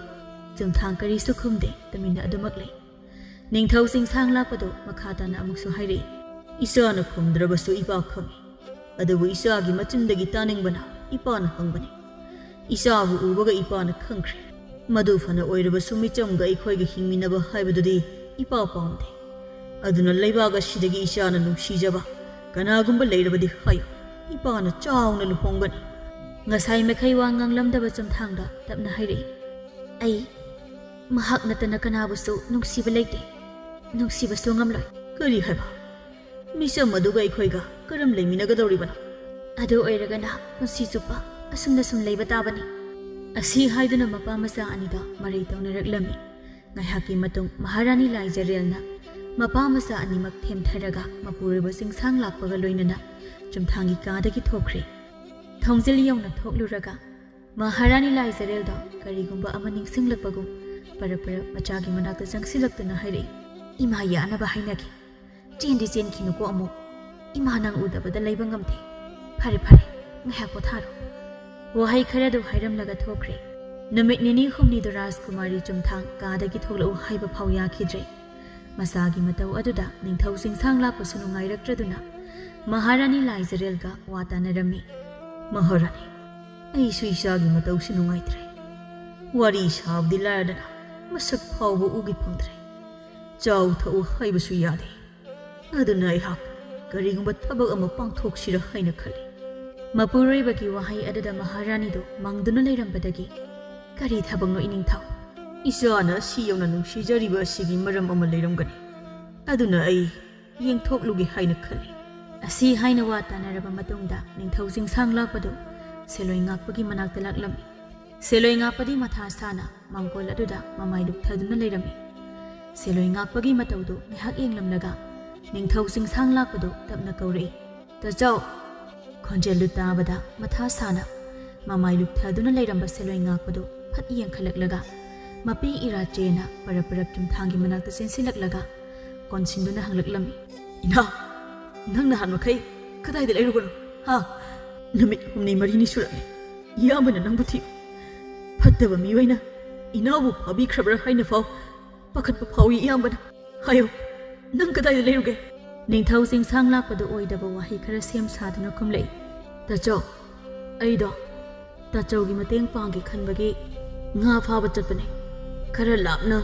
ꯆꯨꯝꯊꯥꯡ ꯀꯔꯤꯁꯨ ꯈꯨꯝꯗꯦ, ꯇꯨꯃꯤꯟꯅ ꯑꯗꯨꯃꯛ ꯂꯩ꯫ ꯅꯤꯡꯊꯧ ꯆꯤꯡꯁꯥꯡ ꯂꯥꯛꯄꯗꯨ ꯃꯈꯥ ꯇꯥꯅ ꯑꯃꯨꯛꯁꯨ ꯍꯥꯏꯔꯛꯏ, "ꯏꯆꯥꯅ ꯈꯨꯝꯗ꯭ꯔꯕꯁꯨ ꯏꯄꯥ ꯈꯪꯏ꯫ ꯑꯗꯨꯕꯨ ꯏꯆꯥꯒꯤ ꯃꯆꯤꯟꯗꯒꯤ ꯇꯥꯅꯤꯡꯕꯅ ꯏꯄꯥꯅ ꯍꯪꯕꯅꯤ꯫ ꯏꯆꯥꯕꯨ ꯎꯕꯒ ꯏꯄꯥꯅ ꯈꯪꯈ꯭ꯔꯦ꯫ ꯃꯗꯨ ꯐꯅ ꯑꯣꯏꯔꯕꯁꯨ ꯃꯤꯆꯝꯒ ꯑꯩꯈꯣꯏꯒ ꯍꯤꯡꯃꯤꯟꯅꯕ ꯍꯥꯏꯕꯗꯨꯗꯤ ꯏꯄꯥ ꯄꯥꯝꯗꯦ꯫ ꯑꯗꯨꯅ ꯂꯩꯕꯥꯛ ꯑꯁꯤꯗꯒꯤ ꯏꯆꯥꯅ ꯅꯨꯡꯁꯤꯖꯕ ꯀꯅꯥꯒꯨꯝꯕ ꯂꯩꯔꯕꯗꯤ ꯍꯥꯏꯌꯨ꯫ ꯏꯄꯥꯅ ꯆꯥꯎꯅ ꯂꯨꯍꯣꯡꯒꯅꯤ꯫" ꯉꯁꯥꯏ ꯃꯈꯩ ꯋꯥ ꯉꯥꯡꯂꯝꯗꯕ ꯆꯨꯝꯊꯥꯡꯗ ꯇꯞꯅ ꯍꯥꯏꯔꯛꯏ, "ꯑꯩ ꯃꯍꯥꯛ ꯅꯠꯇꯅ ꯀꯅꯥꯕꯨꯁꯨ ꯅꯨꯡꯁꯤꯕ ꯂꯩꯇꯦ, ꯅꯨꯡꯁꯤꯕꯁꯨ ꯉꯝꯂꯣꯏ꯫" "ꯀꯔꯤ ꯍꯥꯏꯕ? ꯃꯤꯆꯝ ꯑꯗꯨꯒ ꯑꯩꯈꯣꯏꯒ ꯀꯔꯝ ꯂꯩꯃꯤꯟꯅꯒꯗꯧꯔꯤꯕꯅꯣ?" "ꯑꯗꯨ ꯑꯣꯏꯔꯒꯅ ꯄꯨꯟꯁꯤ ꯆꯨꯞꯄ ꯑꯁꯨꯝꯅ ꯁꯨꯝ ꯂꯩꯕ ꯇꯥꯕꯅꯤ꯫" ꯑꯁꯤ ꯍꯥꯏꯗꯨꯅ ꯃꯄꯥ ꯃꯆꯥ ꯑꯅꯤꯗ ꯃꯔꯩ ꯇꯧꯅꯔꯛꯂꯝꯃꯤ꯫ ꯉꯥꯏꯍꯥꯛꯀꯤ ꯃꯇꯨꯡ ꯃꯍꯥꯔꯥꯅꯤ ꯂꯥꯏꯖꯔꯦꯜꯅ ꯃꯄꯥ ꯃꯆꯥ ꯑꯅꯤꯃꯛ ꯊꯦꯝꯊꯔꯒ ꯃꯄꯨꯔꯣꯏꯕ ꯆꯤꯡꯁꯥꯡ ꯂꯥꯛꯄꯒ ꯂꯣꯏꯅꯅ ꯆꯨꯝꯊꯥꯡꯒꯤ ꯀꯥꯗꯒꯤ ꯊꯣꯛꯈ꯭ꯔꯦ꯫ ꯊꯣꯡꯖꯤꯜ ꯌꯧꯅ ꯊꯣꯛꯂꯨꯔꯒ ꯃꯍꯥꯔꯥꯅꯤ ꯂꯥꯏꯖꯔꯦꯜꯗ ꯀꯔꯤꯒꯨꯝꯕ ꯑꯃ ꯅꯤꯡꯁꯤꯡꯂꯛꯄꯒꯨꯝ ꯄꯔꯞ ꯄꯔꯞ ꯃꯆꯥꯒꯤ ꯃꯅꯥꯛꯇ ꯆꯪꯁꯤꯜꯂꯛꯇꯨꯅ ꯍꯥꯏꯔꯛꯏ, "ꯏꯃꯥ ꯌꯥꯅꯕ ꯍꯥꯏꯅꯒꯦ꯫ ꯆꯦꯟꯗꯤ ꯆꯦꯟꯈꯤꯅꯨꯀꯣ ꯑꯃꯨꯛ꯫ ꯏꯃꯥ ꯅꯪ ꯎꯗꯕꯗ ꯂꯩꯕ ꯉꯝꯗꯦ꯫ ꯐꯔꯦ ꯐꯔꯦ, ꯉꯥꯏꯍꯥꯛ ꯄꯣꯊꯥꯔꯣ꯫" ꯋꯥꯍꯩ ꯈꯔꯗꯨ ꯍꯥꯏꯔꯝꯂꯒ ꯊꯣꯛꯈ꯭ꯔꯦ꯫ ꯅꯨꯃꯤꯠ ꯅꯤꯅꯤ ꯍꯨꯝꯅꯤꯗꯨ ꯔꯥꯖꯀꯨꯃꯥꯔꯤ ꯆꯨꯝꯊꯥꯡ ꯀꯥꯗꯒꯤ ꯊꯣꯛꯂꯛꯎ ꯍꯥꯏꯕ ꯐꯥꯎ ꯌꯥꯈꯤꯗ꯭ꯔꯦ꯫ ꯃꯆꯥꯒꯤ ꯃꯇꯧ ꯑꯗꯨꯗ ꯅꯤꯡꯊꯧ ꯆꯤꯡꯁꯥꯡ ꯂꯥꯛꯄꯁꯨ ꯅꯨꯡꯉꯥꯏꯔꯛꯇ꯭ꯔꯗꯨꯅ ꯃꯍꯥꯔꯥꯅꯤ ꯂꯥꯏꯖꯔꯦꯜꯒ ꯋꯥ ꯇꯥꯅꯔꯝꯃꯤ꯫ "ꯃꯍꯥꯔꯥꯅꯤ, ꯑꯩꯁꯨ ꯏꯆꯥꯒꯤ ꯃꯇꯧꯁꯤ ꯅꯨꯡꯉꯥꯏꯇ꯭ꯔꯦ꯫ ꯋꯥꯔꯤ ꯁꯥꯕꯗꯤ ꯂꯥꯏꯔꯗꯅ ꯃꯁꯛ ꯐꯥꯎꯕ ꯎꯒꯦ ꯐꯪꯗ꯭ꯔꯦ꯫ ꯆꯥꯎ ꯊꯛꯎ ꯍꯥꯏꯕꯁꯨ ꯌꯥꯗꯦ꯫ ꯑꯗꯨꯅ ꯑꯩꯍꯥꯛ ꯀꯔꯤꯒꯨꯝꯕ ꯊꯕꯛ ꯑꯃ ꯄꯥꯡꯊꯣꯛꯁꯤꯔ ꯍꯥꯏꯅ ꯈꯜꯂꯤ꯫" ꯃꯄꯨꯔꯣꯏꯕꯒꯤ ꯋꯥꯍꯩ ꯑꯗꯨꯗ ꯃꯍꯥꯔꯥꯅꯤꯗꯨ ꯃꯪꯗꯨꯅ ꯂꯩꯔꯝꯕꯗꯒꯤ, "ꯀꯔꯤ ꯊꯕꯛꯅꯣ ꯏꯅꯤꯡꯊꯧ? ꯏꯆꯥꯅ ꯑꯁꯤ ꯌꯧꯅ ꯅꯨꯡꯁꯤꯖꯔꯤꯕ ꯑꯁꯤꯒꯤ ꯃꯔꯝ ꯑꯃ ꯂꯩꯔꯝꯒꯅꯤ꯫ ꯑꯗꯨꯅ ꯑꯩ ꯌꯦꯡꯊꯣꯛꯂꯨꯒꯦ ꯍꯥꯏꯅ ꯈꯜꯂꯤ꯫" ꯑꯁꯤ ꯍꯥꯏꯅ ꯋꯥ ꯇꯥꯅꯔꯕ ꯃꯇꯨꯡꯗ ꯅꯤꯡꯊꯧ ꯆꯤꯡꯁꯥꯡ ꯂꯥꯛꯄꯗꯨ ꯁꯦꯂꯣꯏ ꯉꯥꯛꯄꯒꯤ ꯃꯅꯥꯛꯇ ꯂꯥꯛꯂꯝꯃꯤ꯫ ꯁꯦꯂꯣꯏ ꯉꯥꯛꯄꯗꯤ ꯃꯊꯥ ꯁꯥꯅ ꯃꯥꯡꯒꯣꯜ ꯑꯗꯨꯗ ꯃꯃꯥꯏ ꯂꯨꯞꯊꯗꯨꯅ ꯂꯩꯔꯝꯃꯤ꯫ ꯁꯦꯂꯣꯏ ꯉꯥꯛꯄꯒꯤ ꯃꯇꯧꯗꯨ ꯉꯥꯏꯍꯥꯛ ꯌꯦꯡꯂꯝꯂꯒ ꯅꯤꯡꯊꯧ ꯆꯤꯡꯁꯥꯡ ꯂꯥꯛꯄꯗꯨ ꯇꯞꯅ ꯀꯧꯔꯛꯏ, "ꯇꯥꯆꯧ!" ꯈꯣꯟꯖꯦꯜꯗꯨ ꯇꯥꯕꯗ ꯃꯊꯥ ꯁꯥꯅ ꯃꯃꯥꯏ ꯂꯨꯞꯊꯗꯨꯅ ꯂꯩꯔꯝꯕ ꯁꯦꯂꯣꯏ ꯉꯥꯛꯄꯗꯨ ꯐꯠ ꯌꯦꯡꯈꯠꯂꯛꯂꯒ ꯃꯄꯤ ꯏꯔꯥ ꯆꯦꯅ ꯄꯔꯞ ꯄꯔꯞ ꯆꯨꯝꯊꯥꯡꯒꯤ ꯃꯅꯥꯛꯇ ꯆꯦꯟꯁꯤꯜꯂꯛꯂꯒ ꯀꯣꯟꯁꯤꯟꯗꯨꯅ ꯍꯪꯂꯛꯂꯝꯃꯤ, "ꯏꯅꯥꯎ, ꯅꯪ ꯅꯍꯥꯟ ꯃꯈꯩ ꯀꯗꯥꯏꯗ ꯂꯩꯔꯨꯕꯅꯣ? ꯍꯥ? ꯅꯨꯃꯤꯠ ꯍꯨꯝꯅꯤ ꯃꯔꯤꯅꯤ ꯁꯨꯔꯛꯂꯦ ꯏꯌꯥꯝꯕꯅ ꯅꯪꯕꯨ ꯊꯤ꯫ ꯐꯠꯇꯕ ꯃꯤꯑꯣꯏꯅ ꯏꯅꯥꯎꯕꯨ ꯐꯥꯕꯤꯈ꯭ꯔꯕ꯭ꯔꯥ ꯍꯥꯏꯅ ꯐꯥꯎ ꯄꯥꯈꯠꯄ ꯐꯥꯎꯏ ꯏꯌꯥꯝꯕꯅ꯫ ꯍꯥꯏꯌꯣ, ꯅꯪ ꯀꯗꯥꯏꯗ ꯂꯩꯔꯨꯒꯦ?" ꯅꯤꯡꯊꯧ ꯆꯤꯡꯁꯥꯡ ꯂꯥꯛꯄꯗ ꯑꯣꯏꯗꯕ ꯋꯥꯍꯩ ꯈꯔ ꯁꯦꯝ ꯁꯥꯗꯨꯅ ꯈꯨꯝꯂꯛꯏ, "ꯇꯥꯆꯧ, ꯑꯩꯗꯣ ꯇꯥꯆꯧꯒꯤ ꯃꯇꯦꯡ ꯄꯥꯡꯒꯦ ꯈꯟꯕꯒꯤ ꯉꯥ ꯐꯥꯕ ꯆꯠꯄꯅꯦ꯫ ꯈꯔ ꯂꯥꯞꯅ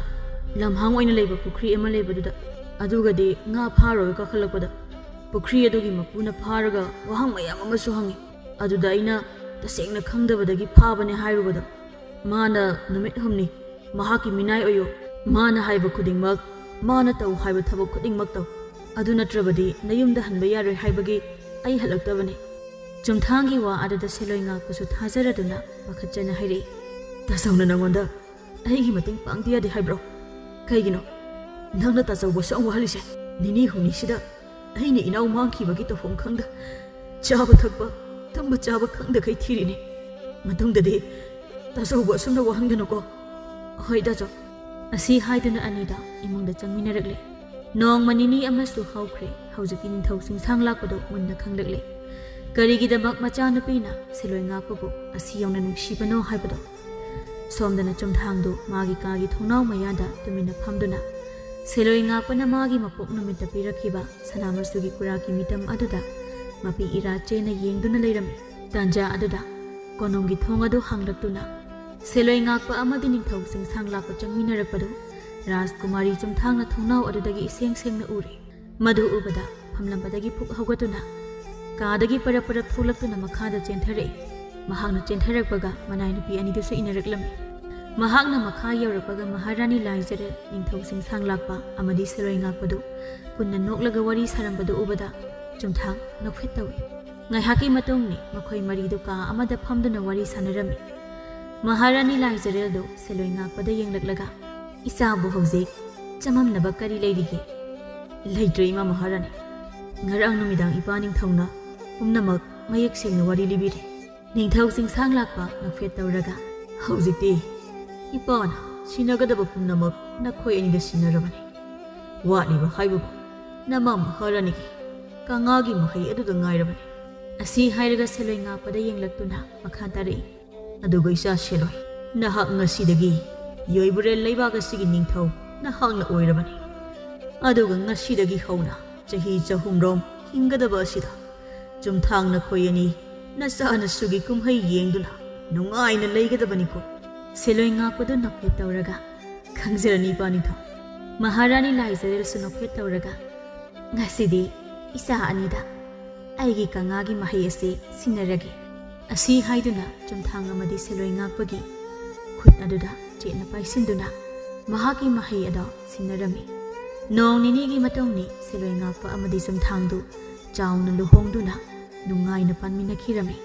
ꯂꯝꯍꯥꯡ ꯑꯣꯏꯅ ꯂꯩꯕ ꯄꯨꯈ꯭ꯔꯤ ꯑꯃ ꯂꯩꯕꯗꯨꯗ꯫ ꯑꯗꯨꯒꯗꯤ ꯉꯥ ꯐꯥꯔꯣꯏ ꯀꯥꯈꯠꯂꯛꯄꯗ ꯄꯨꯈ꯭ꯔꯤ ꯑꯗꯨꯒꯤ ꯃꯄꯨꯅ ꯐꯥꯔꯒ ꯋꯥꯍꯪ ꯃꯌꯥꯝ ꯑꯃꯁꯨ ꯍꯪꯉꯤ꯫ ꯑꯗꯨꯗ ꯑꯩꯅ ꯇꯁꯦꯡꯅ ꯈꯪꯗꯕꯗꯒꯤ ꯐꯥꯕꯅꯦ ꯍꯥꯏꯔꯨꯕꯗ ꯃꯥꯅ ꯅꯨꯃꯤꯠ ꯍꯨꯝꯅꯤ ꯃꯍꯥꯛꯀꯤ ꯃꯤꯅꯥꯏ ꯑꯣꯏꯌꯨ, ꯃꯥꯅ ꯍꯥꯏꯕ ꯈꯨꯗꯤꯡꯃꯛ, ꯃꯥꯅ ꯇꯧ ꯍꯥꯏꯕ ꯊꯕꯛ ꯈꯨꯗꯤꯡꯃꯛ ꯇꯧ, ꯑꯗꯨ ꯅꯠꯇ꯭ꯔꯕꯗꯤ ꯅꯌꯨꯝꯗ ꯍꯟꯕ ꯌꯥꯔꯣꯏ ꯍꯥꯏꯕꯒꯤ ꯑꯩ ꯍꯜꯂꯛꯇꯕꯅꯤ꯫" ꯆꯨꯝꯊꯥꯡꯒꯤ ꯋꯥ ꯑꯗꯨꯗ ꯁꯦꯂꯣꯏ ꯉꯥꯛꯄꯁꯨ ꯊꯥꯖꯔꯗꯨꯅ ꯄꯥꯈꯠꯆꯅ ꯍꯥꯏꯔꯛꯏ, "ꯇꯥꯆꯧꯅ ꯅꯪꯉꯣꯟꯗ ꯑꯩꯒꯤ ꯃꯇꯦꯡ ꯄꯥꯡꯗ ꯌꯥꯗꯦ ꯍꯥꯏꯕ꯭ꯔꯣ? ꯀꯩꯒꯤꯅꯣ ꯅꯪꯅ ꯇꯥꯆꯧꯕ ꯑꯁꯨꯛ ꯌꯥꯝ ꯋꯥꯍꯜꯂꯤꯁꯦ? ꯅꯤꯅꯤ ꯍꯨꯝꯅꯤꯁꯤꯗ ꯑꯩꯅ ꯏꯅꯥꯎ ꯃꯥꯡꯈꯤꯕꯒꯤ ꯇꯧꯐꯝ ꯈꯪꯗ, ꯆꯥꯕ ꯊꯛꯄ, ꯇꯨꯝꯕ ꯆꯥꯕ ꯈꯪꯗꯈꯩ ꯊꯤꯔꯤꯅꯤ꯫ ꯃꯇꯨꯡꯗꯗꯤ ꯇꯥꯆꯧꯕ ꯑꯁꯨꯝꯅ ꯋꯥꯍꯟꯒꯅꯨꯀꯣ꯫" "ꯍꯣꯏ ꯇꯥꯆꯧ꯫" ꯑꯁꯤ ꯍꯥꯏꯗꯨꯅ ꯑꯅꯤꯗ ꯏꯃꯨꯡꯗ ꯆꯪꯃꯤꯟꯅꯔꯛꯂꯦ꯫ ꯅꯣꯡꯃ ꯅꯤꯅꯤ ꯑꯃꯁꯨ ꯍꯧꯈ꯭ꯔꯦ꯫ ꯍꯧꯖꯤꯛꯇꯤ ꯅꯤꯡꯊꯧ ꯆꯤꯡꯁꯥꯡ ꯂꯥꯛꯄꯗꯨ ꯃꯨꯟꯅ ꯈꯪꯂꯛꯂꯦ꯫ ꯀꯔꯤꯒꯤꯗꯃꯛ ꯃꯆꯥꯅꯨꯄꯤꯅ ꯁꯦꯂꯣꯏ ꯉꯥꯛꯄꯕꯨ ꯑꯁꯤ ꯌꯧꯅ ꯅꯨꯡꯁꯤꯕꯅꯣ ꯍꯥꯏꯕꯗꯣ꯫ ꯁꯣꯝꯗꯅ ꯆꯨꯝꯊꯥꯡꯗꯨ ꯃꯥꯒꯤ ꯀꯥꯒꯤ ꯊꯣꯡꯅꯥꯎ ꯃꯌꯥꯗ ꯇꯨꯃꯤꯟꯅ ꯐꯝꯗꯨꯅ ꯁꯦꯂꯣꯏ ꯉꯥꯛꯄꯅ ꯃꯥꯒꯤ ꯃꯄꯣꯛ ꯅꯨꯃꯤꯠꯇ ꯄꯤꯔꯛꯈꯤꯕ ꯁꯅꯥ ꯃꯆꯨꯒꯤ ꯀꯨꯔꯥꯛꯀꯤ ꯃꯤꯇꯝ ꯑꯗꯨꯗ ꯃꯄꯤ ꯏꯔꯥ ꯆꯦꯟꯅ ꯌꯦꯡꯗꯨꯅ ꯂꯩꯔꯝꯃꯤ꯫ ꯇꯥꯟꯖꯥ ꯑꯗꯨꯗ ꯀꯣꯅꯨꯡꯒꯤ ꯊꯣꯡ ꯑꯗꯨ ꯍꯥꯡꯂꯛꯇꯨꯅ ꯁꯦꯂꯣꯏ ꯉꯥꯛꯄ ꯑꯃꯗꯤ ꯅꯤꯡꯊꯧ ꯆꯤꯡꯁꯥꯡ ꯂꯥꯛꯄ ꯆꯪꯃꯤꯟꯅꯔꯛꯄꯗꯨ ꯔꯥꯖꯀꯨꯃꯥꯔꯤ ꯆꯨꯝꯊꯥꯡꯅ ꯊꯣꯡꯅꯥꯎ ꯑꯗꯨꯗꯒꯤ ꯏꯁꯦꯡ ꯁꯦꯡꯅ ꯎꯔꯦ꯫ ꯃꯗꯨ ꯎꯕꯗ ꯐꯝꯂꯝꯕꯗꯒꯤ ꯐꯨꯛ ꯍꯧꯒꯠꯇꯨꯅ ꯀꯥꯗꯒꯤ ꯄꯔꯞ ꯄꯔꯞ ꯊꯣꯛꯂꯛꯇꯨꯅ ꯃꯈꯥꯗ ꯆꯦꯟꯊꯔꯛꯏ꯫ ꯃꯍꯥꯛꯅ ꯆꯦꯟꯊꯔꯛꯄꯒ ꯃꯅꯥꯏ ꯅꯨꯄꯤ ꯑꯅꯤꯗꯨꯁꯨ ꯏꯟꯅꯔꯛꯂꯝꯃꯤ꯫ ꯃꯍꯥꯛꯅ ꯃꯈꯥ ꯌꯧꯔꯛꯄꯒ ꯃꯍꯥꯔꯥꯅꯤ ꯂꯥꯏꯖꯔꯦꯜ, ꯅꯤꯡꯊꯧ ꯆꯤꯡꯁꯥꯡ ꯂꯥꯛꯄ ꯑꯃꯗꯤ ꯁꯦꯂꯣꯏ ꯉꯥꯛꯄꯗꯨ ꯄꯨꯟꯅ ꯅꯣꯛꯂꯒ ꯋꯥꯔꯤ ꯁꯥꯔꯝꯕꯗꯨ ꯎꯕꯗ ꯆꯨꯝꯊꯥꯡ ꯅꯣꯛꯐꯦꯠ ꯇꯧꯏ꯫ ꯉꯥꯏꯍꯥꯛꯀꯤ ꯃꯇꯨꯡꯅꯤ ꯃꯈꯣꯏ ꯃꯔꯤꯗꯨ ꯀꯥ ꯑꯃꯗ ꯐꯝꯗꯨꯅ ꯋꯥꯔꯤ ꯁꯥꯟꯅꯔꯝꯃꯤ꯫ ꯃꯍꯥꯔꯥꯅꯤ ꯂꯥꯏꯖꯔꯦꯜꯗꯨ ꯁꯦꯂꯣꯏ ꯉꯥꯛꯄꯗ ꯌꯦꯡꯂꯛꯂꯒ, "ꯏꯆꯥꯕꯨ ꯍꯧꯖꯤꯛ ꯆꯃꯝꯅꯕ ꯀꯔꯤ ꯂꯩꯔꯤꯒꯦ?" "ꯂꯩꯇ꯭ꯔꯦ, ꯏꯃꯥ ꯃꯍꯥꯔꯥꯅꯤ꯫ ꯉꯔꯥꯡ ꯅꯨꯃꯤꯗꯥꯡ ꯏꯄꯥ ꯅꯤꯡꯊꯧꯅ ꯄꯨꯝꯅꯃꯛ ꯃꯌꯦꯛ ꯁꯦꯡꯅ ꯋꯥꯔꯤ ꯂꯤꯕꯤꯔꯦ꯫" ꯅꯤꯡꯊꯧ ꯆꯤꯡꯁꯥꯡ ꯂꯥꯛꯄ ꯅꯣꯛꯐꯦꯠ ꯇꯧꯔꯒ, "ꯍꯧꯖꯤꯛꯇꯤ ꯏꯄꯥꯅ ꯁꯤꯟꯅꯒꯗꯕ ꯄꯨꯝꯅꯃꯛ ꯅꯈꯣꯏ ꯑꯅꯤꯗ ꯁꯤꯟꯅꯔꯕꯅꯤ꯫ ꯋꯥꯠꯂꯤꯕ ꯍꯥꯏꯕꯕꯨ ꯅꯃꯥ ꯃꯍꯥꯔꯥꯅꯤꯒꯤ ꯀꯪꯉꯥꯒꯤ ꯃꯍꯩ ꯑꯗꯨꯗ ꯉꯥꯏꯔꯕꯅꯤ꯫" ꯑꯁꯤ ꯍꯥꯏꯔꯒ ꯁꯦꯂꯣꯏ ꯉꯥꯛꯄꯗ ꯌꯦꯡꯂꯛꯇꯨꯅ ꯃꯈꯥ ꯇꯥꯔꯛꯏ, "ꯑꯗꯨꯒ ꯏꯆꯥ ꯁꯦꯂꯣꯏ, ꯅꯍꯥꯛ ꯉꯁꯤꯗꯒꯤ ꯌꯣꯏꯕꯨꯔꯦꯜ ꯂꯩꯕꯥꯛ ꯑꯁꯤꯒꯤ ꯅꯤꯡꯊꯧ ꯅꯍꯥꯛꯅ ꯑꯣꯏꯔꯕꯅꯤ꯫ ꯑꯗꯨꯒ ꯉꯁꯤꯗꯒꯤ ꯍꯧꯅ ꯆꯍꯤ ꯆꯍꯨꯝꯔꯣꯝ ꯍꯤꯡꯒꯗꯕ ꯑꯁꯤꯗ ꯆꯨꯝꯊꯥꯡ ꯅꯈꯣꯏ ꯑꯅꯤ ꯅꯆꯥ ꯅꯁꯨꯒꯤ ꯀꯨꯝꯍꯩ ꯌꯦꯡꯗꯨꯅ ꯅꯨꯡꯉꯥꯏꯅ ꯂꯩꯒꯗꯕꯅꯤꯀꯣ꯫" ꯁꯦꯂꯣꯏ ꯉꯥꯛꯄꯗꯨ ꯅꯣꯛꯐꯦꯠ ꯇꯧꯔꯒ, "ꯈꯪꯖꯔꯅꯤ, ꯏꯄꯥ ꯅꯤꯡꯊꯧ꯫" ꯃꯍꯥꯔꯥꯅꯤ ꯂꯥꯏꯖꯔꯦꯜꯁꯨ ꯅꯣꯛꯐꯦꯠ ꯇꯧꯔꯒ, "ꯉꯁꯤꯗꯤ ꯏꯆꯥ ꯑꯅꯤꯗ ꯑꯩꯒꯤ ꯀꯪꯉꯥꯒꯤ ꯃꯍꯩ ꯑꯁꯤ ꯁꯤꯟꯅꯔꯒꯦ꯫" ꯑꯁꯤ ꯍꯥꯏꯗꯨꯅ ꯆꯨꯝꯊꯥꯡ ꯑꯃꯗꯤ ꯁꯦꯂꯣꯏ ꯉꯥꯛꯄꯒꯤ ꯈꯨꯠ ꯑꯗꯨꯗ ꯆꯦꯠꯅ ꯄꯥꯏꯁꯤꯟꯗꯨꯅ ꯃꯍꯥꯛꯀꯤ ꯃꯍꯩ ꯑꯗꯣ ꯁꯤꯟꯅꯔꯝꯃꯤ꯫ ꯅꯣꯡ ꯅꯤꯅꯤꯒꯤ ꯃꯇꯨꯡꯅꯤ ꯁꯦꯂꯣꯏ ꯉꯥꯛꯄ ꯑꯃꯗꯤ ꯆꯨꯝꯊꯥꯡꯗꯨ ꯆꯥꯎꯅ ꯂꯨꯍꯣꯡꯗꯨꯅ ꯅꯨꯡꯉꯥꯏꯅ ꯄꯥꯟꯃꯤꯟꯅꯈꯤꯔꯝꯃꯤ꯫